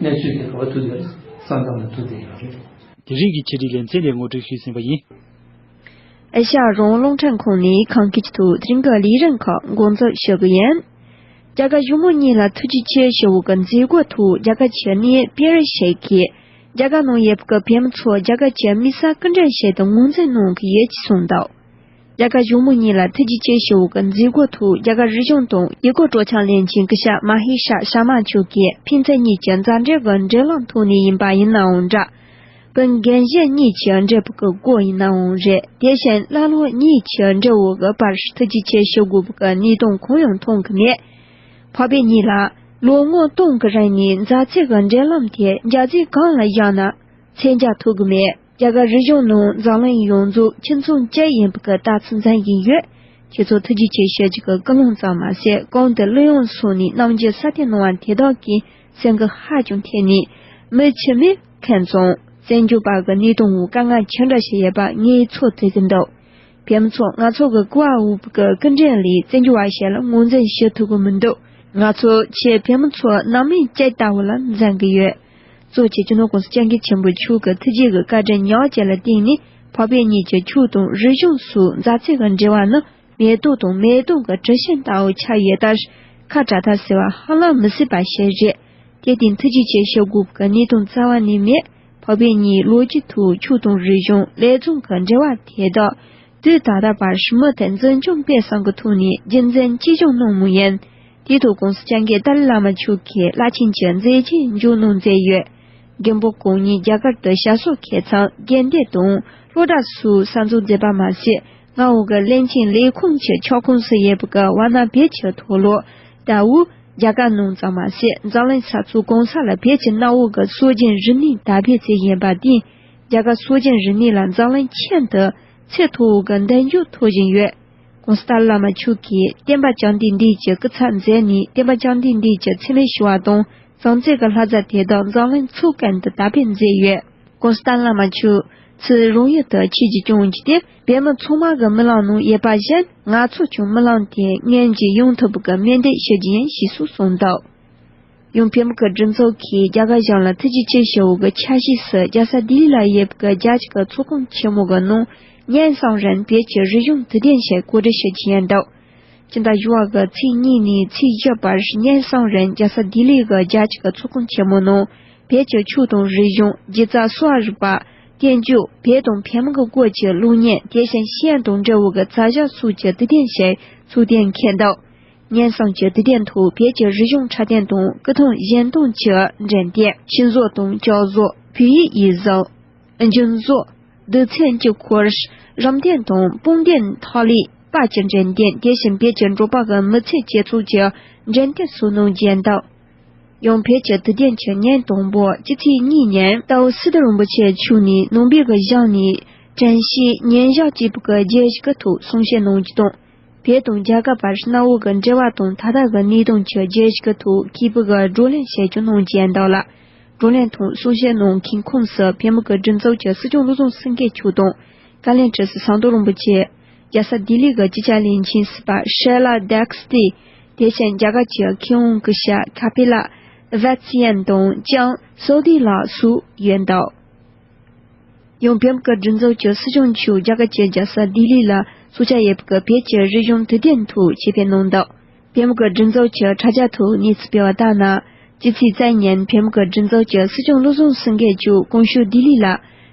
གནས་ཚུལ་དེ་ག་པར་ཐུག་ཡོད་རེད། བསམ་བློ་ནང་ཐུག་བསྡད་ཡོད་རེད། དེ་རིང་གི་ཆེད་སྒྲིག་ལེ་ཚན་དེ་ངོ་སྤྲོད་ཞུས་ཟིན་པ་ཡིན། ཨེ་ཤ་ཡ་རང་དབང་རླུང་འཕྲིན་ཁང་ནས་ཁམས་སྐད་ཀྱི་ཐོག་དེ་རིང་གི་ལས་རིམ་ཁག་འགོ་འཛུགས་ཞུ་གི་ཡིན། རྒྱ་གར་གཞུང་མང་གཉིས་ལ་ཐུགས་རྗེ་ཆེ་ཞུ་བ་གི་མཛད་སྒོ་ཐོག་རྒྱ་གར་གྱི་གནས་པེ་རི་ཤད་ཀྱིས་རྒྱ་གར་ནང་ཡོད་པའི་བོད་མི་ཚོ་རྒྱ་གར་གྱི་དམིགས་བསལ་སྐུ་མགྲོན་ཞིག་ཏུ་ངོས་འཛིན་གནང་གི་ཡོད་ཅེས་གསུངས་འདུག། རྒྱ་གར་གཞུང་མང་གཉིས་ལ་ཐུགས་རྗེ་ཆེ་ཞུ་བའི་མཛད་སྒོ་ཐོག་རྒྱ་གར་རིག་གཞུང་དང་ཡུལ་སྐོར་སྤྲོ་འཆམ་ལེན་མཁན་སྐུ་ཞབས་མ་ཧེ་ཤ་ཤར་མ་མཆོག་གིས་ཕན་ཚུན་གཉིས་ཀྱི་མཛའ་འབྲེལ་གྱི་འབྲེལ་ལམ་ཐོག་ནས་ཡིན་པ་ཡིན་ནའང་འདྲ། བོད་རྒན་གཞོན་གཉིས་ཀྱི་འབྲེལ་བ་གི་སྐོར་ཡིན་ནའང་རེད། དེ་བཞིན་བླ་སློབ་གཉིས་ཀྱི་འབྲེལ་བ་གི་བར་ཐུགས་རྗེ་ཆེ་ཞུ་དགོས་པའི་གནས་སྟངས་གང་ཡང་མཐོང་གི་མེད། འཕགས་པའི་གཉིས་ལ་ལོ་ངོ་སྟོང་གི་རིང་ནས་མཛའ་བརྩེ་གི་འབྲེལ་ལམ་དེ་འཇའ་ཚོན་གང་ལ་བཞག་ན་མཚོན་ཆ་ཐུབ་གི་མེད། རྒྱ་གར་རིག་གཞུང་ནང་འཛམ་གླིང་ཡོངས་རྫོགས་ཁྱིམ་ཚང་གཅིག་ཡིན་པའི་གི་རྟགས་མཚན་འཛིན་བཞིན་ཡོད། ཁྱེད་ཚོ་ཐུགས་རྗེ་ཆེ་ཞུ་རྒྱུ་གི་ཀུན་སློང་ཙམ་མ་ཟད། གོང་དུ་གླུ་དབྱངས་སོགས་ནས་རྣམ་འགྱུར་གསལ་སྟོན་གནང་བ་དེ་དག་གིས་སེམས་ཁུར་ཧ་ཅང་ཐེབས་ནས། མི་ཁྱིམ་མི་ཁྱིམ་ཚང་། བཙན་བྱོལ་བ་གི་གནས་སྟངས་འོག་དཀའ་ངལ་ཆེ་འདྲ་ཞིག་ཡོད་པ་ངས་ཚོར་ཐུབ་ཀྱི་འདུག་བོད་མི་ཚོ་ང་ཚོ་གི་བཀུར་འོས་པའི་གི་སྐུ་མགྲོན་ལས་བཙན་བྱོལ་བ་ཞིག་ལ་ངོས་འཛིན་ཞུ་ཐུབ་ཀྱི་མི་འདུག་ང་ཚོ་ཁྱེད་བོད་མི་ཚོ་ནང་མི་གཅིག་ལྟ་བུ་ལ་འཛིན་གྱི་ཡོད། གཙོ་ཆེ་སྤྱི་ནོར་༸གོང་ས་༸སྐྱབས་མགོན་ཆེན་པོ་མཆོག་གི་ཐུགས་རྗེ་གི་བཀའ་དྲིན་ཉག་གཅིག་ལ་བརྟེན་ནས་འཕགས་པའི་གཉིས་ཀྱི་ཆོས་དང་རིག་གཞུང་སོགས་མཛའ་བརྩེ་གི་འབྲེལ་བ་ནི་མེ་ཏོག་དང་མེ་ཏོག་གི་དྲི་ཞིམ་ལྟ་བུ་ཆགས་ཡོད་ལྟར། ཁ་བྲལ་ཐབས་ཟེར་བ་ཧ་ལམ་མི་སྲིད་པ་ཞིག་རེད། དེ་སྟེང་ཐུགས་རྗེ་ཆེ་ཞུ་དགོས་ཀྱི་གནས་སྟངས་རྩ་བ་ནས་མེད། འཕགས་པའི་གཉིས་ལོ་རྒྱུས་ཐོག་ཆོས་དང་རིག་གཞུང་ལས་རྫོང་གི་འབྲེལ་བ་དེ་དག་དུས་ད་ལྟ་བར་མུ་མཐུད་འཛིན་སྐྱོང་སྤེལ་གསུམ་གྱི་ཐོག་ནས་རྒྱུན་འཛིན་གཅེས་སྐྱོང་གནང་མུས་ཡིན། དེའི་ཐོག་༸གོང་ས་༸སྐྱབས་མགོན་ཏཱ་ལའི་བླ་མ་མཆོག་གིས་བླ་ཆེན་གྱི་མཛད་རྗེས་མཇུག་གནང་མཛད་ཡོད། རྒན་པོ་གང་ཉིད་རྒྱ་གར་དུ་ཞབས་སོར་ཁྱད་མཚར་དགོན་སྡེ་དང་སློབ་གྲྭ་སོགས་གསར་འཛུགས་མཛད་པ་མ་ཟད། མངའ་འོག་གི་བློན་ཆེན་ལས་ཁུངས་ཀྱི་ཁྱབ་ཁོངས་སུ་ཡོད་པའི་ཝཱ་ཎ་བོད་ཀྱི་མཐོ་སློབ་ལྟ་བུ། རྒྱ་གར་ནང་ཙམ་མ་ཟད། འཛམ་གླིང་ས་ཕྱོགས་གང་ས་ལ་བོད་ཀྱི་གནའ་བོ་གི་སྲོལ་རྒྱུན་རིག་གནས་དར་སྤེལ་ཚུལ་ཡིན་པ་དེས། རྒྱ་གར་སྲོལ་རྒྱུན་རིག་གནས་ལ་འཛམ་གླིང་ཁྱོན་དུ་ཚད་མཐོ་བོ་གི་མདུན་ལྗོངས་ཐོབ་བཞིན་ཡོད། ༸གོང་ས་ཏཱ་ལའི་བླ་མ་མཆོག་གིས་བསྟན་པ་བཅོམ་ལྡན་འདས་ཀྱི་སྐུ་ཚབ་མཛད་ནས། བསྟན་པ་བཅོམ་ལྡན་འདས་ཀྱི་འཚེ་མེད་ཞི་བ་དང་། གསང་རྫས་ཀྱི་ལྷ་བཟང་དེ་དག་འཛམ་གླིང་ཚོ་ཀུན་ཏུ་དར་སྤེལ་མཛད་ཡོད། ༸གོང་ས་ཏཱ་ལའི་བླ་མ་མཆོག་ཚུར་རང་ཡུལ་དུ་ཆིབས་ཞིབ་བསྐྱོད་རྒྱུ་དེ། བོད་མི་ཚང་མ་གི་རྨི་ལམ་ནང་ཡོད་པ་བཞིན། ང་ཚོ་ཀྱང་རྨི་ལམ་དེ་མངོན་གྱི་ཡོང་ཐུབ་པའི་གི་སྨོན་འདུན་ཞུ་རྒྱུ་ཡིན་ཞེས་སུ་གསུངས་འདུག་ཡང་བོད་མི་གི་སྒྲིག་འཛུགས་ཀྱིས་རྒྱ་གར་གཞུང་ལ་ཐུགས་རྗེ་ཆེ་ཞུ་བའི་གི་ཆ་ཤས་སུ། རྒྱལ་ས་ལྡི་ལི་ལ་ཡོད་པའི་གི་རྒྱལ་སྤྱི་གི་ཚོགས་ཁང་ཆེན་མོ་གི་ནང་ཉིན་གསུམ་རིང་བོད་ཀྱི་རིག་གཞུང་དུས་སྟོན་ཞིག་གོ་སྒྲིག་ཞུ་རྒྱུ་ཡིན་འདུག་སྤྱི་ཟླ་བཞི་བ་གི་ཚེས་གཉིས་ནས་ཚེས་བཞི་བར་ཉིན་གསུམ་རིང་རྒྱལ་ས་ལྡི་ལི་གི་རྒྱལ་སྤྱི་གི་ཚོགས་ཁང་ཆེན་མོ་ནང་བོད་ཀྱི་ཆོས་དང་རིག་གཞུང་། སྒྱུ་རྩལ་སོགས་རིག་པ། བསྟན་བཅོས། བོད་དང་བོད་མི་གི་སྐོར་གྱི་གློག་བརྙན། དེ་བཞིན་ཤེས་ཡོན་དང་འབྲེལ་བའི་གི་བྱ་གཞག་སོགས་ཀྱི་དུས་སྟོན་ཞིག་ཚོགས་གཏན་འཁེལ་འདུག་ཉིན་གསུམ་གྱི་དུས་སྟོན་ཐོག་བོད་ཀྱི་རིག་གཞུང་འཁྲབ་སྟོན་དང་སྐུ་ཐང་བཞེངས་སྟོན་གྱི་འགྲེམས་སྟོན། ཤིང་བཟོ་དང་ལྕགས་བཟོ། བོད་ཡིག་ཡིག་གཟུགས། རྒྱུན་བཟོ། རྡུལ་ཚོན་གྱི་འཁོར། རམ་སྟོན་དང་སྤུངས་སྟོན། ཐོག་ལས་པ་གྱི་འགྲེམས་སྟོན། དེ་བཞིན་བོད་ཀྱི་འབྲོག་པ་གི་མི་ཚེ་སྐྱེལ་ཚུལ་གྱི་འགྲེམས་སྟོན་སོགས་གནང་རྒྱུ་ཡིན་འདུག་ཡང་བོད་ཀྱི་དུས་སྟོན་གྱི་ཉིན་དང་པོ་སྤྱི་ཚེས་གཉིས་ཉིན་རྟ་བོ་སི་ཏུ་རིན་པོ་ཆེ་མཆོག་ནས་ནང་པའི་གི་ཞིང་ནས་དྲན་ཤེས་ཉིན་ཞག་ཅེས་པའི་གི་བརྗོད་གཞི་གི་ཐོག་གསུང་བཤད་གནང་རྒྱུ་དང་། བོད་དང་རྒྱ་གར་བར་གནའ་བོ་གི་འབྲེལ་བ་དང་ད་ལྟ་གི་གནས་སྟངས་ཀྱི་བརྗོད་གཞི་གི་ཐོག་མཁས་པའི་གི་བགྲོ་གླེང་བྱེད་རྒྱུ་གནང་རྒྱུ་ཡིན་འདུག་ལ། བགྲོ་གླེང་དང་གསུང་བཤད་གནང་མཁན་ཁོངས་སུ་བོད་མི་གི་སྒྲིག་འཛུགས་ཀྱི་སྲིད་སྐྱོང་བློ་བཟང་སེང་གེ་མཆོག་དང་། བཀའ་བློན་ཁྲི་ཟུར་ཟམ་གདོང་རིན་པོ་ཆེ། རྒྱལ་ས་ལྡི་ལི་གི་སྤྱི་ཁྱབ་བློན་ཆེན་ཟུར་པ་ཤཱི་ལ་དཱ་ཀ་སི་ཏི། དེ་བཞིན་རྒྱ་གར་གྱི་མཁས་དབང་སྐུ་ཞབས་ཁ་པི་ལ་ཝ་ཙི་ཡན་དང་ལྕམ་སོ་དི་ལགས་སོགས་ཡོད་འདུག་ཡང་བོད་མི་གི་སྒྲིག་འཛུགས་ཀྱི་སྲིད་སྐྱོང་མཆོག་རྒྱ་གར་གྱི་རྒྱལ་ས་ལྡི་ལི་ལ་འཚོགས་འཆར་ཡོད་པའི་གི་བོད་ཀྱི་རིག་གཞུང་དུས་སྟོན་ཐོག་ཆེད་ཕེབས་གནང་འདུག་བོད་མི་གི་སྒྲིག་འཛུགས་ཀྱི་དྲ་རྒྱ་ཐོག་གནས་ཚུལ་སྤེལ་བ་ལྟར་ན། སྤྱི་ཚེས་རྩ་ཉིན་བོད་མི་གི་སྒྲིག་འཛུགས་ཀྱི་སྲིད་སྐྱོང་བློ་བཟང་སེང་གེ་མཆོག་གོང་ཞུ་ལྡི་ལི་ལ།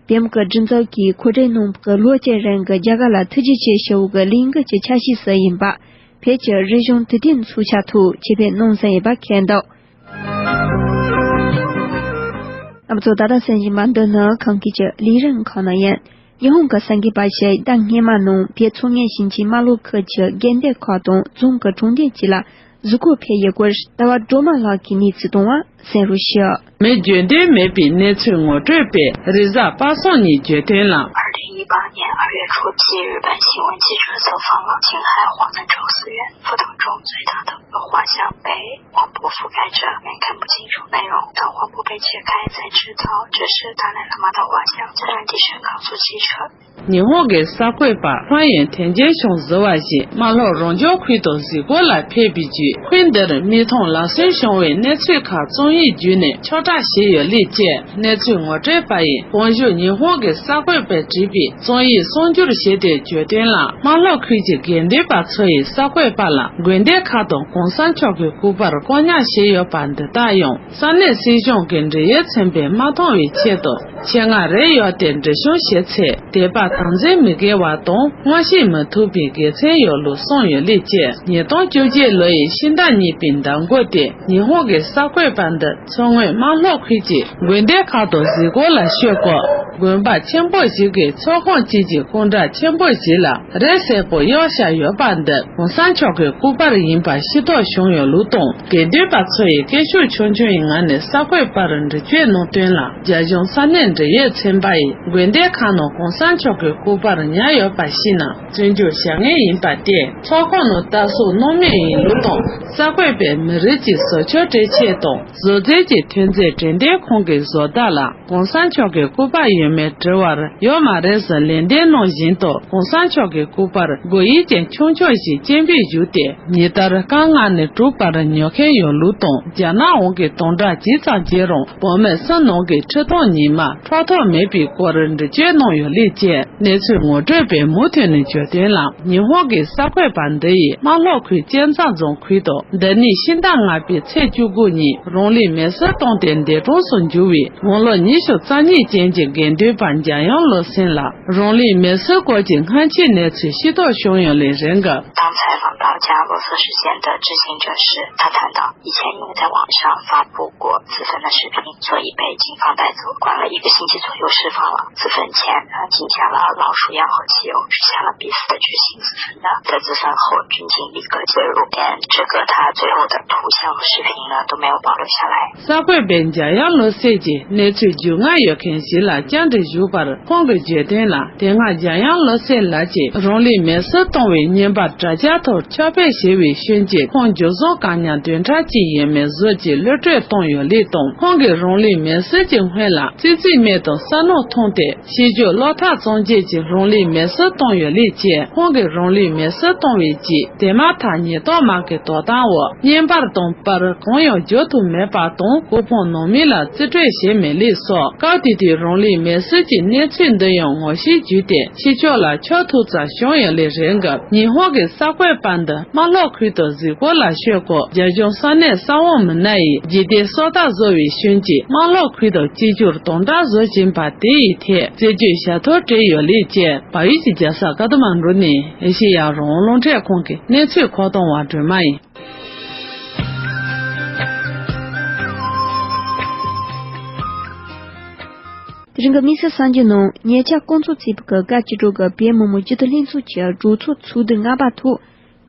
བོད་མི་གི་སྒྲིག་འཛུགས་ཀྱིས་གོ་སྒྲིག་གནང་བའི་གི་ལོ་གཅིག་རིང་གི་རྒྱ་གར་ལ་ཐུགས་རྗེ་ཆེ་ཞུ་བའི་གི་ལས་འགུལ་གྱི་ཆ་ཤས་སུ་ཡིན་པ། བོད་ཀྱི་རིག་གཞུང་དུས་སྟོན་འཚོགས་འཆར་ཐོག་ཆེད་ཕེབས་གནང་ཟིན་ཡོད་པ་མཁྱེན་འདུག་རྣམ་པ་ཚོ། ད་ལྟ་གསན་བཞིན་པ་འདི་ནི་ཁམས་སྐད་ཀྱི་ལས་རིམ་ཁག་ནང་ཡིན། ཉི་ཧོང་གི་གསར་འགོད་པ་ཞིག་ཟླ་སྔོན་མ་ནང་བོད་མཚོ་སྔོན་ཞིང་ཆེན་རྨ་ལྷོ་ཁུལ་གྱི་དགོན་སྡེ་ཁག་དང་རྫོང་གི་གྲོང་སྡེ་བཅས་ལ་གཟིགས་སྐོར་ཕེབས་ཡོད་སྐོར། ཟླ་བ་སྒྲོལ་མ་ལགས་ཀྱིས་གནས་ཚུལ་བཏང་བ་གསན་རོགས་ཞུ། མི་རྒྱུན་ལྡན་མེད་པའི་གནས་ཚུལ་ངོ་སྤྲོད་པས་རེས་གཟའ་པ་སངས་ཉིན་བརྗོད་དོན་ལ། 二零一八年二月初七日，日本新闻记者走访了青海华南州思源富通中最大的 花乡北黄布覆盖着，人们看不清楚内容。当黄布被揭开，才知道这是达赖喇嘛的画像。虽然地势告诉记者， ཉི་ཧོང་གི་གསར་འགོད་པ་ཧྲང་ཡན་ཐེན་ཅན་ཤོང་ཟེར་བ་ཞིག་རྨ་ལྷོ་རང་སྐྱོང་ཁུལ་དུ་གཟིགས་སྐོར་ལ་ཕེབས་པའི་བརྒྱུད། ཁུལ་འདིར་མིག་མཐོང་ལག་ཟིན་བྱུང་བའི་གནས་ཚུལ་ཁག་རྩོམ་ཡིག་བརྒྱུད་ནས་ཕྱོགས་བསྒྲགས་བྱས་ཡོད་ལུགས་བཅས། གནས་ཚུལ་ངོ་སྤྲོད་པ་ཡིས་གོང་ཞུས་ཉི་ཧོང་གི་གསར་འགོད་པས་བྲིས་པའི་རྩོམ་ཡིག་གསར་འགྱུར་ཞིག་ཏུ་བརྗོད་དོན་ལ། རྨ་ལྷོ་ཁུལ་གྱི་དགོན་སྡེ་པ་ཚོ་ཡིས་གསར་འགོད་པ་ལ་དགོན་སྡེ་ཁག་དང་གོང་ས་མཆོག་གི་སྐུ་པར་བསྐོ་གཉེར་བྱས་ཡོད་པ་འདི་དག་ཡང་ས་གནས་སྲིད་གཞུང་གི་འབྲེལ་ཡོད་ཚན་པས་མ་མཐོང་བའི་ཆེད་དུ་ཆེད་མངགས་རེ་ཡོད་དེ། འབྲི་བྱུང་ཞིག་ཚེ་དད་པ་ གྲངས་འཛིན་མི་དགེ་བ་དང་མངོན་ཤེས་མི་ཐུབ་པའི་དགེ་མཚན་ཡོད་ལུགས་གསུངས་ཡོད་ལུགས་བཅས། ཉིས་སྟོང་བཅོ་བརྒྱད་ལོ་ཡི་ཤིང་རྟ་རྙེད་པའི་མདའ་མགོ་དེ་ཉི་ཧོང་གི་གསར་འགོད་པ་འདི་མཚོ་སྔོན་རྨ་ལྷོ་ཁུལ་གྱི་དགོན་སྡེ་ཁག་ཏུ་གཟིགས་སྐོར་ལ་བསྐྱོད་སྐབས། དགོན་པ་ཆེན་པོ་ཞིག་གི་ཚོགས་ཁང་གཅིག་གི་སྐུ་འདྲ་ཆེན་པོ་ཞིག་ལ་རས་སེར་པོ་གཡོགས་བཞག་ཡོད་པ་འདི་གོང་ས་མཆོག་གི་སྐུ་པར་ཡིན་པ་ཤེས་རྟོགས་བྱུང་ཡོད་ལུགས་དང་། དགེ་འདུན་པ་ཚོ་ཡིས་སྐད་ཤུགས་ཆུང་ཆུང་ཡི་ངང་ནས་གསར་འགོད་པར་འདྲི་གཅོད་གནང་དོན་ལ། རྒྱ་གཞུང་ས་གནས་འབྲེལ་ཡོད་ཚན་པ་ཡིས་དགོན་སྡེ་ཁག་ནང་གོང་ས་མཆོག་གི་སྐུ་པར་ཉར་ཡོད་པ་ཤེས་ན་བཙོན་འཇུག་བྱ་ངེས་ཡིན་པ་སྟེ། ཚོགས་ཁང་ནང་ལྟ་སོགས་གནང་མུས་ཡིན་ལུགས་དང་། གསར་འགོད་པས་མི་རིགས་ཀྱི་བཟོ་བཅོས་སྤྲོད་ཆེད་དང་བཟོ་རྩལ་གྱི་ཐོན་རྫས་འགྲེམས་སྟོན་ཁང་གི་བཟོ་ལྟ་ལ་གོང་ས་མཆོག་གི་སྐུ་པར་ཡོད་མེད་དྲི་བར་ཡོད་མ་རེད་ཟེར་ལན་འདེབས་གནང་བཞིན་དུ། གོང་ས་མཆོག་གི་སྐུ་པར་སྒོ་དབྱིབས་ཅན་ཆུང་ཆུང་ཞིག་སྤྱན་འབུལ་ཞུས་ཏེ། ཉིན་ལྟར་རྐང་ལྔ་ནས་དྲུག་བར་ཉོ་མཁན་ཡོད་ལུགས་དང་། རྒྱ་ནག་དབང་གིས་དམ་དྲག་ཇི་ཙམ་བྱས་རུང་བོད་མི་སུ་ནང་གི་ཁྲི་སྟོང་ཉི་མ་འཕྲོག་ཐབས་མེད་པའི་སྐོར་འདྲི་གཅོད་གནང་ཡོད་ལུགས་བཅས། གནས་ཚུལ་ངོ་སྤྲོད་པས་མུ་མཐུད་ནས་བརྗོད་དོན་ལ། ཉི་ཧོང་གི་གསར་འགོད་པ་འདི་ཡིས་རྨ་ལྷོ་ཁུལ་གཅན་ཚ་རྫོང་ཁུལ་དུ་འདི་ནས་ཕྱི་ཟླ་ལྔ་པའི་ཚེས་བཅུ་དགུ་ཉིན་རང་ལུས་མེར་སྲེག་བཏང་སྟེ་འདས་གྲོངས་སུ་གྱུར་བའི་དགུང་ལོ་ཉི་ཤུ་རྩ་གཉིས་ཅན་གྱི་དགེ་འདུན་པ་འཇམ་དབྱངས་བློ་སེང་ལགས་རང་ལུས་མེར་སྲེག་སྐོར་གྱི་སྔ་ཕྱིའི་གནས་ཚུལ་ཤེས་རྟོགས་བྱུང་ཡོད་ལུགས་རེད་འདུག། 当采访到加罗索什县的知情者时，他谈到以前因为在网上发布过自焚的视频，所以被警方带走，关了一个星期左右释放了。自焚前，呃，进行了老鼠药和汽油，许下了必死的决心自焚的。在自焚后，军警立刻介入，连这个他最后的图像和视频呢，都没有保留下来。 གསར་འགོད་པས་འཇམ་དབྱངས་བློ་སེང་གིས་གནས་ཚུལ་རྒྱུས་མངའ་ཡོད་མཁན་ཞིག་ལ་བཅར་འདྲི་ཞུས་པར། ཁོང་གིས་བརྗོད་དོན་ལ། དེ་སྔ་འཇམ་དབྱངས་བློ་སེང་ལགས་ཀྱིས་རང་ལུས་མེར་སྲེག་བཏང་བའི་བརྙན་པར་དྲ་རྒྱ་ཐོག་ཁྱབ་སྤེལ་བྱས་པའི་ཤུལ་གྱིས། ཁོང་འཇུ་བཟུང་བཀག་ཉར་བདུན་ཕྲག་གཅིག་ཡས་མས་བཟོས་ཀྱིས་གློད་གྲོལ་བཏང་ཡོད་ལུགས་དང་། ཁོང་གིས་རང་ལུས་མེར་སྲེག་གི་སྔོན་ལ་ཙི་ཙི་སྨད་དུ་ས་སྣུམ་འཐུང་སྟེ། ཤེས་རྒྱུད་གློག་ཐག་གཙང་བཅད་ཀྱིས་རང་ལུས་མེར་སྲེག་བཏང་ཡོད་ལུགས་བཅས། ཁོང་གིས་རང་ལུས་མེར་སྲེག་བཏང་བའི་རྗེས། དེ་མ་ཐག་ཉེན་རྟོག་དམག་གི་དོ་དམ་འོག་བརྙན་པར་དང་པར་གང་ཡང་འཇོག་ཐུབ་མེད་པ་དང་། སྐུ་ཕུང་ནང་མི་ལ་རྩིས་སྤྲོད་བྱས་མེད་ལུགས་སོགས། སྐབས་དེ་དུས་རང་ལུས་མེར་སྲེག་གི་གནས་ཚུལ་འདི་ཡང་ངོ་ཤེས་བརྒྱུད་དེ་ཕྱི་ཕྱོགས་ལ་འཁྱོག་ཐུབ་ཙམ་བྱུང་ཡོད་ལུགས་རེད་འདུག། ཉི་ཧོང་གི་གསར་འགོད་པ་འདི་རྨ་ལྷོ་ཁུལ་དུ་གཟིགས་སྐོར་ལ་བསྐྱོད་སྐབས། རྒྱ་གཞུང་ས་གནས་ས་འོག་མི་སྣ་ཡིས་རྗེས་འདེད་སོ་ལྟ་བཟོ་བའི་ཤུལ་གྱིས། རྨ་ལྷོ་ཁུལ་དུ་གཅིག་གྱུར་དམ་དྲག་བཟོ་བཞིན་པ་དེ་ཡི་ཐད་རྩད་གཅོད་བྱ་ཐབས་བྲལ་ཡོད་ལུགས་བཅས། བལ་ཡུལ་གྱི་རྒྱལ་ས་ཀ་ཐ་མན་གྲུ་ནས་ཨེ་ཤེ་ཡ་རང་དབང་རླུང་འཕྲིན་ཁང་གི་གནས་ཚུལ་མཁོ་གཏོང་བ་སྒྲོལ་མ་ཡིན། དེ་རིང་གི་དམིགས་བསལ་གསར་འགྱུར་ནང་། ཉེ་ཆར་སྐོང་ཚོགས་བྱས་པའི་བཀའ་སྤྱི་ཁྲོད་ཀྱི་བོད་མི་མང་སྤྱི་འཐུས་ལྷན་ཚོགས་ཀྱི་གྲོས་ཚོགས་ཚོགས་དུས་ལྔ་པ་ཐོག་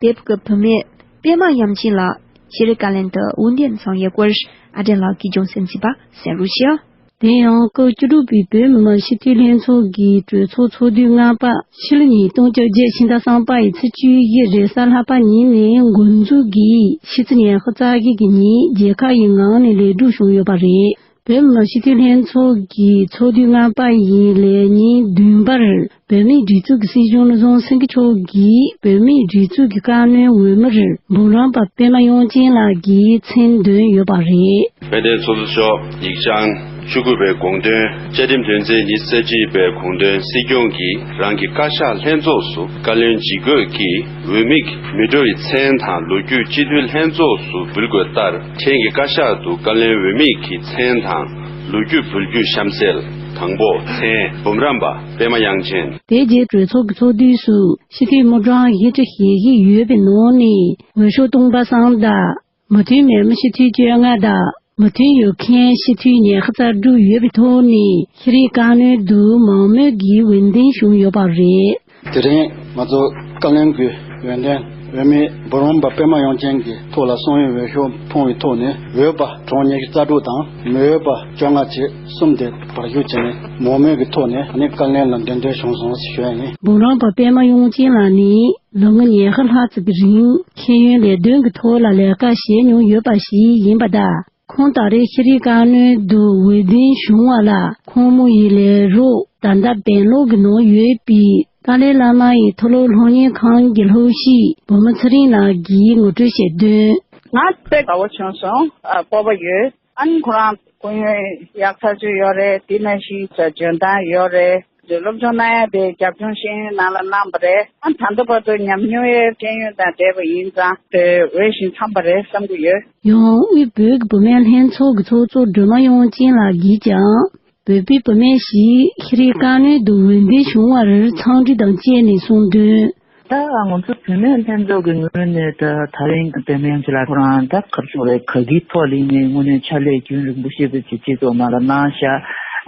བོད་ཀྱི་བུད་མེད་པད་མ་དབྱངས་ཅན་ལགས་ཤེས་རིག་བཀའ་བློན་དུ་འོས་འདེམས་གནང་ཡོད་སྐོར། ཨ་བྲན་ལགས་ཀྱིས་རྒྱང་སྲིང་མཛད་པ་གསན་རོགས་ཞུ། དེ་ཡང་སྐབས་བཅུ་དྲུག་པའི་བོད་མི་མང་སྤྱི་འཐུས་ལྷན་ཚོགས་ཀྱི་གྲོས་ཚོགས་ཚོགས་དུས་ལྔ་པ། ཕྱི་ལོ་ཉིས་སྟོང་བཅོ་བརྒྱད་ཕྱི་ཟླ་གསུམ་པ་ཡི་ཚེས་བཅུ་བཞི་རེས་གཟའ་ལྷག་པ་ཉིན་ནས་འགོ་འཛུགས་ཀྱིས་ཕྱི་ཚེས་ཉི་ཤུ་རྩ་བཞི་གི་ཉིན་རྒྱལ་ཁབ་ཀྱི་ངང་ནས་ལས་སྒྲུབ་བྱུང་ཡོད་པ་རེད། བོད་མི་མང་སྤྱི་འཐུས་ལྷན་ཚོགས་ཀྱི་ཚོགས་དུས་ལྔ་པ་ཡི་ལས་ཉིན་བདུན་པར། བོད་མིའི་སྒྲིག་འཛུགས་ཀྱི་སྲིད་སྐྱོང་བློ་བཟང་སེང་གེ་མཆོག་གིས་བོད་མིའི་སྒྲིག་འཛུགས་ཀྱི་བཀའ་བློན་འོས་མིར་འབུམ་རམས་པ་པད་མ་དབྱངས་ཅན་ལགས་ཀྱིས་མཚན་འདོན་ཡོད་པ་རེད། དཔལ་ལྡན་ཚོགས་གཙོ་མཆོག་ཡིག་བྱང་བཅུ་དགུ་པའི་དགོངས་དོན། བཅའ་ཁྲིམས་དོན་ཚན་ཉི་ཤུ་རྩ་གཅིག་པའི་དགོངས་དོན། སྲིད་སྐྱོང་གིས་རང་གི་བཀའ་ཤག་ལྷན་ཚོགས་སུ་བཀའ་བློན་ཇི་དགོས་ཀྱི་འོས་མི་མི་འགྲོ་བའི་མཚན་དང་ལོ་རྒྱུས་སྤྱི་འཐུས་ལྷན་ཚོགས་སུ་འབུལ་དགོས་ལྟར། ཁྱེད་ཀྱི་བཀའ་ཤག་ཏུ་བཀའ་བློན་འོས་མི་གི་མཚན་དང་ལོ་རྒྱུས་འབུལ་རྒྱུ་གཤམ་གསལ། དང་པོ། མཚན། འབུམ་རམས་པ་པད་མ་དབྱངས་ཅན། དེ་རྗེས་གྲོས་ཚོགས་ཀྱི་ཚོགས་དུས་སུ་སྤྱི་འཐུས་དངུལ་ཀྲམ་བཞི་ཁྲི་ཞེ་བཞི་ཡོད་པའི་ནང་ནས་འོས་ཤོག་སྟོང་པ་གསུམ་དང་། མོས་མཐུན་མེད་མི་སྤྱི་འཐུས་བཅོ་ལྔ་དང་། མོས་མཐུན་ཡོད་མཁན་སྤྱི་འཐུས་ཉི་ཤུ་རྩ་དྲུག་ཡོད་པའི་ཐོག་ནས་ཤེས་རིག་བཀའ་བློན་དུ་མང་མོས་ཀྱིས་འོས་འདེམས་བྱུང་ཡོད་པ་རེད། དེ་རིང་ང་ཚོ་བཀའ་བློན་གྱི་འོས་འདེམས་འོས་མི་འབུམ་རམས་པ་པད་མ་དབྱངས་ཅན་གྱི་ཐོག་ལ་གསང་བའི་འོས་ཤོག་ཕུལ་བའི་ཐོག་ནས། འོས་པ་གྲངས་ཉི་ཤུ་རྩ་དྲུག་དང་མི་འོས་པ་བཅོ་ལྔ་བཅས་གསུམ་དེ་བར་ཞུགས་བྱས་ནས་མང་མོས་ཀྱི་ཐོག་ནས་ནི་བཀའ་བློན་ལ་འདེམས་ཐོན་བྱུང་སོང་ཞེས་ཞུ་ཡ་ཡིན། འབུམ་རམས་པ་པད་མ་དབྱངས་ཅན་ལགས་ནི་ལོ་ངོ་ཉི་ཤུ་ལྷག་ཙམ་གྱི་རིང་ཤེས་ཡོན་ལས་དོན་གྱི་ཐོག་ལ་ལས་ཀ་བྱས་མྱོང་ཡོད་པ་ཞིག་ཡིན་པ་དང་། ཁོང་ད་རེས་ཤེས་རིག་བཀའ་བློན་དུ་འོས་འདེམས་བྱུང་བ་ལ། ཁོང་མོ་ཡི་ལས་རོགས་ད་ལྟ་བན་ལོག་གི་ནང་ཡོད་པའི་ཏཱ་ལའི་བླ་མ་ཡི་མཐོ་སློབ་སློབ་གཉེར་ཁང་གི་སློབ་ཞིག་བུ་མོ་ཚེ་རིང་ལགས་ཀྱིས་ངོ་སྤྲོད་བྱས་དོན། ང་དཔེ་དགའ་བོ་བྱུང་སོང་། ཨ། སྤོབས་པ་ཡོད། ཨ་ནི་ཁོ་རང་ཁོར་ཡུག་ཡག་ཐག་ཆོད་ཡོད་རེད། དེ་ནང་བཞིན་འཇོན་ཐང་ཡོད་རེད། སློབ་སྦྱོང་གནང་ཡ་དེ་རྒྱབ་ལྗོངས་ཤེས་ཡོན་ནང་ལ་གནང་བ་རེད། ཨ། ད་ལྟ་བར་དུ་ཉམས་མྱོང་ཡོད་ཤེས་ཡོན་དང་འབྲེལ་བ་ཡིན་ཙང་དེ་འོས་ཤིང་འཚམས་པ་རེད་བསམ་གྱི་ཡོད། ཡང་དབུས་བོད་ཀྱི་བུད་མེད་ལྷན་ཚོགས་ཀྱི་ཚོགས་གཙོ་སྒྲོལ་མ་དབྱངས་ཅན་ལགས་ཀྱིས་ཀྱང་ བོད་པའི་བུད་མེད་ཞིག་ཤེས་རིག་བཀའ་བློན་དུ་འོས་འདེམས་བྱུང་བར་འཚམས་འདྲི་དང་བཅས་ནས་གསུངས་དོན། ད་ང་ཚོ་བུད་མེད་ལྷན་ཚོགས་ཀྱི་ངོས་ནས་ད་ད་རིང་པད་མ་དབྱངས་ཅན་ལགས་ཁོ་རང་ད་ག་རེ་ཟེར་དགོས་རེད། དགའ་སྐྱིད་ཐོག་ལ་ཡིན་ནའི་དངོས་གནས་ཕྱག་ལས་རྒྱུན་རིང་པོ་ཞེ་པོ་ཅིག་སྤྱི་ཚོགས་ནང་ལ་གནང་ཤག་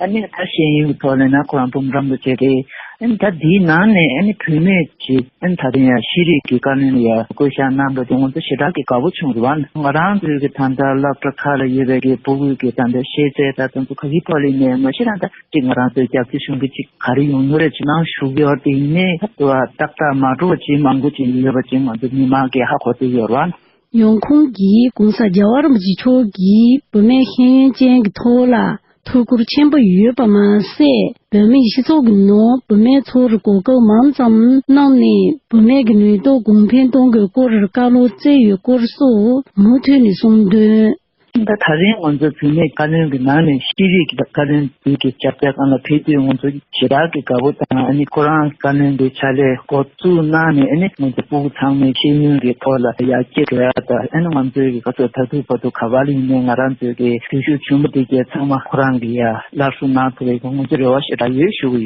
ཨ་ནི་ད་ཤེས་ཡོན་གྱི་ཐོག་ལ་ན་ཁོ་རང་འབུམ་རམས་པ་བྱས་ཏེ། ཨ་ནི་ད་འདིའི་ནང་ནས་ཨ་ནི་བུད་མེད་ཅིག་ཨ་ནི་ད་ཐེངས་ཡང་ཤེས་རིག་གི་བཀའ་བློན་ལ་ཡང་བསྐོ་གཞག་གནང་བ་དེ་ང་ཚོ་ཞེ་དྲག་གི་དགའ་པོ་བྱུང་རེད་བ། ང་རང་ཚོའི་གི་ད་ལྟ་སློབ་གྲྭ་ཁག་ལ་ཡོད་པའི་གི་ཕྲུ་གུའི་གི་ད་ལྟ་ཤེས་ཚད་ད་དེ་ཚོ་ག་གི་ཐོག་ལ་ཡིན་ནའི་མ་གཞི་རང་ད་ཅིག་ང་རང་ཚོའི་རྒྱབ་སྐྱོར་ཞུ་གི་ཅིག་ག་རེ་ཡོང་ཡོད་རེད་ཅིག་གནང་ཞུ་གི་ཡོད་དེ་ཡིན་ནའི་ད་ཏག་ཏག་མ་འགྲོ་བ་ཅིག་མང་པོ་ཅིག་ཡོད་པ་ཅིག་ང་ཚོ་མི་མང་གིས་ཧ་གོ་བསྡད་ཡོད་རེད་བ། ཡོང་ཁུངས་ཀྱིས་གོང་ས་རྒྱལ་བ་རིན་པོ་ཆེ་མཆོག་གིས་བུད་མེད་ཤེས་ཡོན་ཅན་གྱི་ཐོག་ལ་ཐུགས་ཁུར་ཆེན་པོ་ཡོད་པ་མ་ཟད། བོད་མིའི་སྤྱི་ཚོགས་ཀྱི་ནང་བུད་མེད་ཚོར་གོ་སྐབས་མང་ཙམ་གནང་ནས་བུད་མེད་ཀྱི་ནུས་སྟོབས་གོང་འཕེལ་གཏོང་དགོས་སྐོར་བཀའ་སློབ་སྩལ་ཡོད་སྐོར་སོགས་མུ་མཐུད་ནས་གསུངས་དོན། ད་ད་རིང་ང་ཚོ་བུད་མེད་བཀའ་བློན་གྱི་ནང་ནས་ཤེས་རིག་གི་བཀའ་བློན་དེ་གི་ཞབས་ཕྱི་སྒང་ལ་ཕེབས་དུས་ང་ཚོ་ཞེ་དྲག་གི་དགའ་པོ་དང་ཨ་ནི་ཁོ་རང་བཀའ་བློན་དེ་ཕྱག་ལས་འགོ་བཙུགས་གནང་ནས་ཨ་ནི་ང་ཚོ་ཕྲུ་གུ་ཚང་མའི་ཤེས་ཡོན་གྱི་ཐོག་ལ་ཡར་རྒྱས་འགྲོ་ཡ་དང་ཨ་ནི་ང་ཚོའི་གི་ག་ཚོད་ད་དུང་བར་དུ་ག་པ་ལ་ཡིན་ནའི་ང་རང་ཚོའི་གི་གྲོས་ཆོད་བྱུང་བ་དེ་གས་ཚང་མ་ཁོ་རང་གི་ཡ་སླར་གསོ་གནང་ཐུབ་པའི་གི་ང་ཚོ་རེ་བ་ཞེ་དྲག་ཡོད་ཞུ་གི་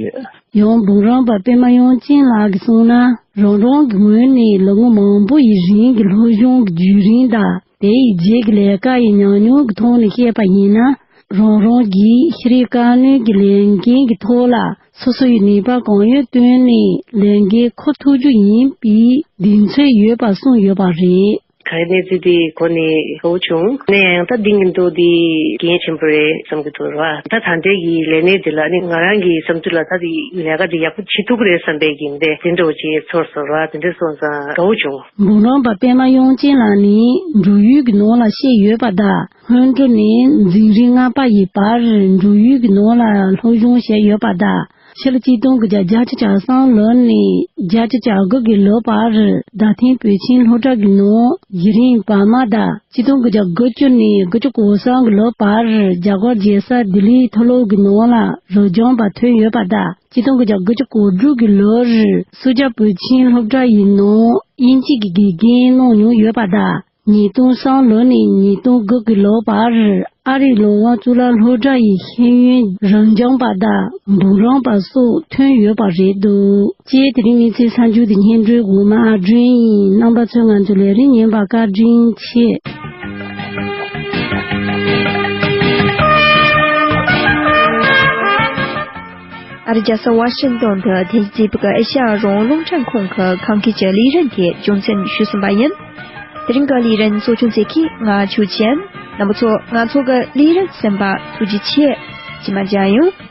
ཡོད། ཡང་འབུམ་རམས་པ་པད་མ་དབྱངས་ཅན་ལགས་ཀྱིས་གསུངས་ན། རང་རང་གི་ངོས་ནས་ལོ་ངོ་མང་པོ་ཡི་རིང་གི་སློབ་སྦྱོང་གི་བརྒྱུད་རིམ་དང་དེ་ཡི་རྗེས་ཀྱི་ལས་ཀ་ཡི་ཉམས་མྱོང་གི་ཐོག་ནས་བཤད་པ་ཡིན་ན། རང་རང་གིས་ཤེས་རིག་བཀའ་བློན་གྱི་ལས་འགན་གྱི་ཐོག་ལ་སོ་སོ་ཡི་ནུས་པ་གང་ཡོད་བཏོན་ནས་ལས་འགན་འཁུར་ཐུབ་རྒྱུ་ཡིན་པའི་གདེང་ཚོད་ཡོད་པ་གསུངས་ཡོད་པ་རེད། ག་རེ་གནས་ཚུལ་དེའི་སྒོ་ནས་དགའ་བོ་བྱུང་། ནས་ཡང་ད་འདི་ཉིན་ཐོ་འདི་འགན་ཆེན་པོ་རེད་བསམ་གྱི་འདུག་ར། ད་ད་ལྟའི་གི་ལས་གནས་འདི་ལ་ནི་ང་རང་གི་བསམ་ཚུལ་ལ་ད་དེ་ལས་ཀ་འདི་ཡག་པོ་བྱེད་ཐུབ་ཀྱི་རེད་བསམ་པའི་གི་འདི་དེ་འདྲ་བོ་ཅིག་ཚོར་སོང་ར། དེ་འདྲ་སོང་ཙང་དགའ་བོ་བྱུང་། འབུམ་རམས་པ་པད་མ་དབྱངས་ཅན་ལགས་ནི་འབྲུག་ཡུལ་གྱི་ནང་ལ་བཤད་ཡོད་པ་དང་། སྔོན་འགྲོ་ནས་འཛིན་རིམ་ལྔ་པ་ཡི་བར་འབྲུག་ཡུལ་གྱི་ནང་ལ་སློབ་སྦྱོང་བྱས་ཡོད་པ་དང་། ཕྱི་ལོ་གཅིག་སྟོང་དགུ་བརྒྱ་བརྒྱད་ཅུ་གྱ་གསུམ་ལོ་ནས་བརྒྱད་ཅུ་གྱ་དགུ་གི་ལོ་བར་རྡ་ཐིང་བོད་ཁྱིམ་སློབ་གྲྭ་གི་ནང་གཞི་རིམ་བར་མ་དང་གཅིག་སྟོང་དགུ་བརྒྱ་དགུ་བཅུ་ནས་དགུ་བཅུ་གོ་གསུམ་གི་ལོ་བར་རྒྱ་གར་རྒྱལ་ས་ལྡི་ལིའི་མཐོ་སློབ་ཀྱི་ནང་ལ་རོལ་སྦྱོང་པ་ཐོན་ཡོད་པ་དང་གཅིག་སྟོང་དགུ་བརྒྱ་དགུ་བཅུ་གོ་དྲུག་གི་ལོར་སུ་ཇཱ་བོད་ཁྱིམ་སློབ་གྲྭ་ཡི་ནང་དབྱིན་ཇི་གི་དགེ་རྒན་གནང་མྱོང་ཡོད་པ་དང་། ཉིས་སྟོང་གསུམ་ལོ་ནས་ཉིས་སྟོང་དགུ་གི་ལོ་བར་ཨ་རིའི་ལོ་དབང་གཙུག་ལག་སློབ་གྲྭ་ཡི་ཤེས་ཡོན་རབ་འབྱམས་པ་དང་འབུམ་རམས་པ་སོགས་ཐོན་ཡོད་པ་རེད་འདུག་ཅེས་དེ་རིང་གནས་ཚུལ་གསར་འགྱུར་དེ་སྙན་སྒྲོན་འོག་མ་ཨ་སྒྲོན་ཡིན། རྣམ་པ་ཚོས་ང་ཚོའི་ལས་རིམ་ཉན་པར་བཀའ་དྲིན་ཆེ། ཨ་རི་རྒྱལ་ས་ཝ་ཤིང་ཏོན་དུ་དེ་རྗེས་པའི་ཨེ་ཤ་ཡ་རང་དབང་རླུང་འཕྲིན་ཁང་གི་ཁམས་སྐད་ཀྱི་ལས་རིམ་དེ་རྒྱུན་འཛིན་ཞུས་ཟིན་པ་ཡིན། དེ་རིང་གི་ལས་རིམ་གཙོ་སྐྱོང་མཛད་མཁན་ང་ཆོས་ཅན། རྣམ་པ་ཚོ་ང་ཚོ་གི་ལས་རིམ་གསན་པར་ཐུགས་རྗེ་ཆེ། རྗེས་མ་མཇལ་ཡོང་།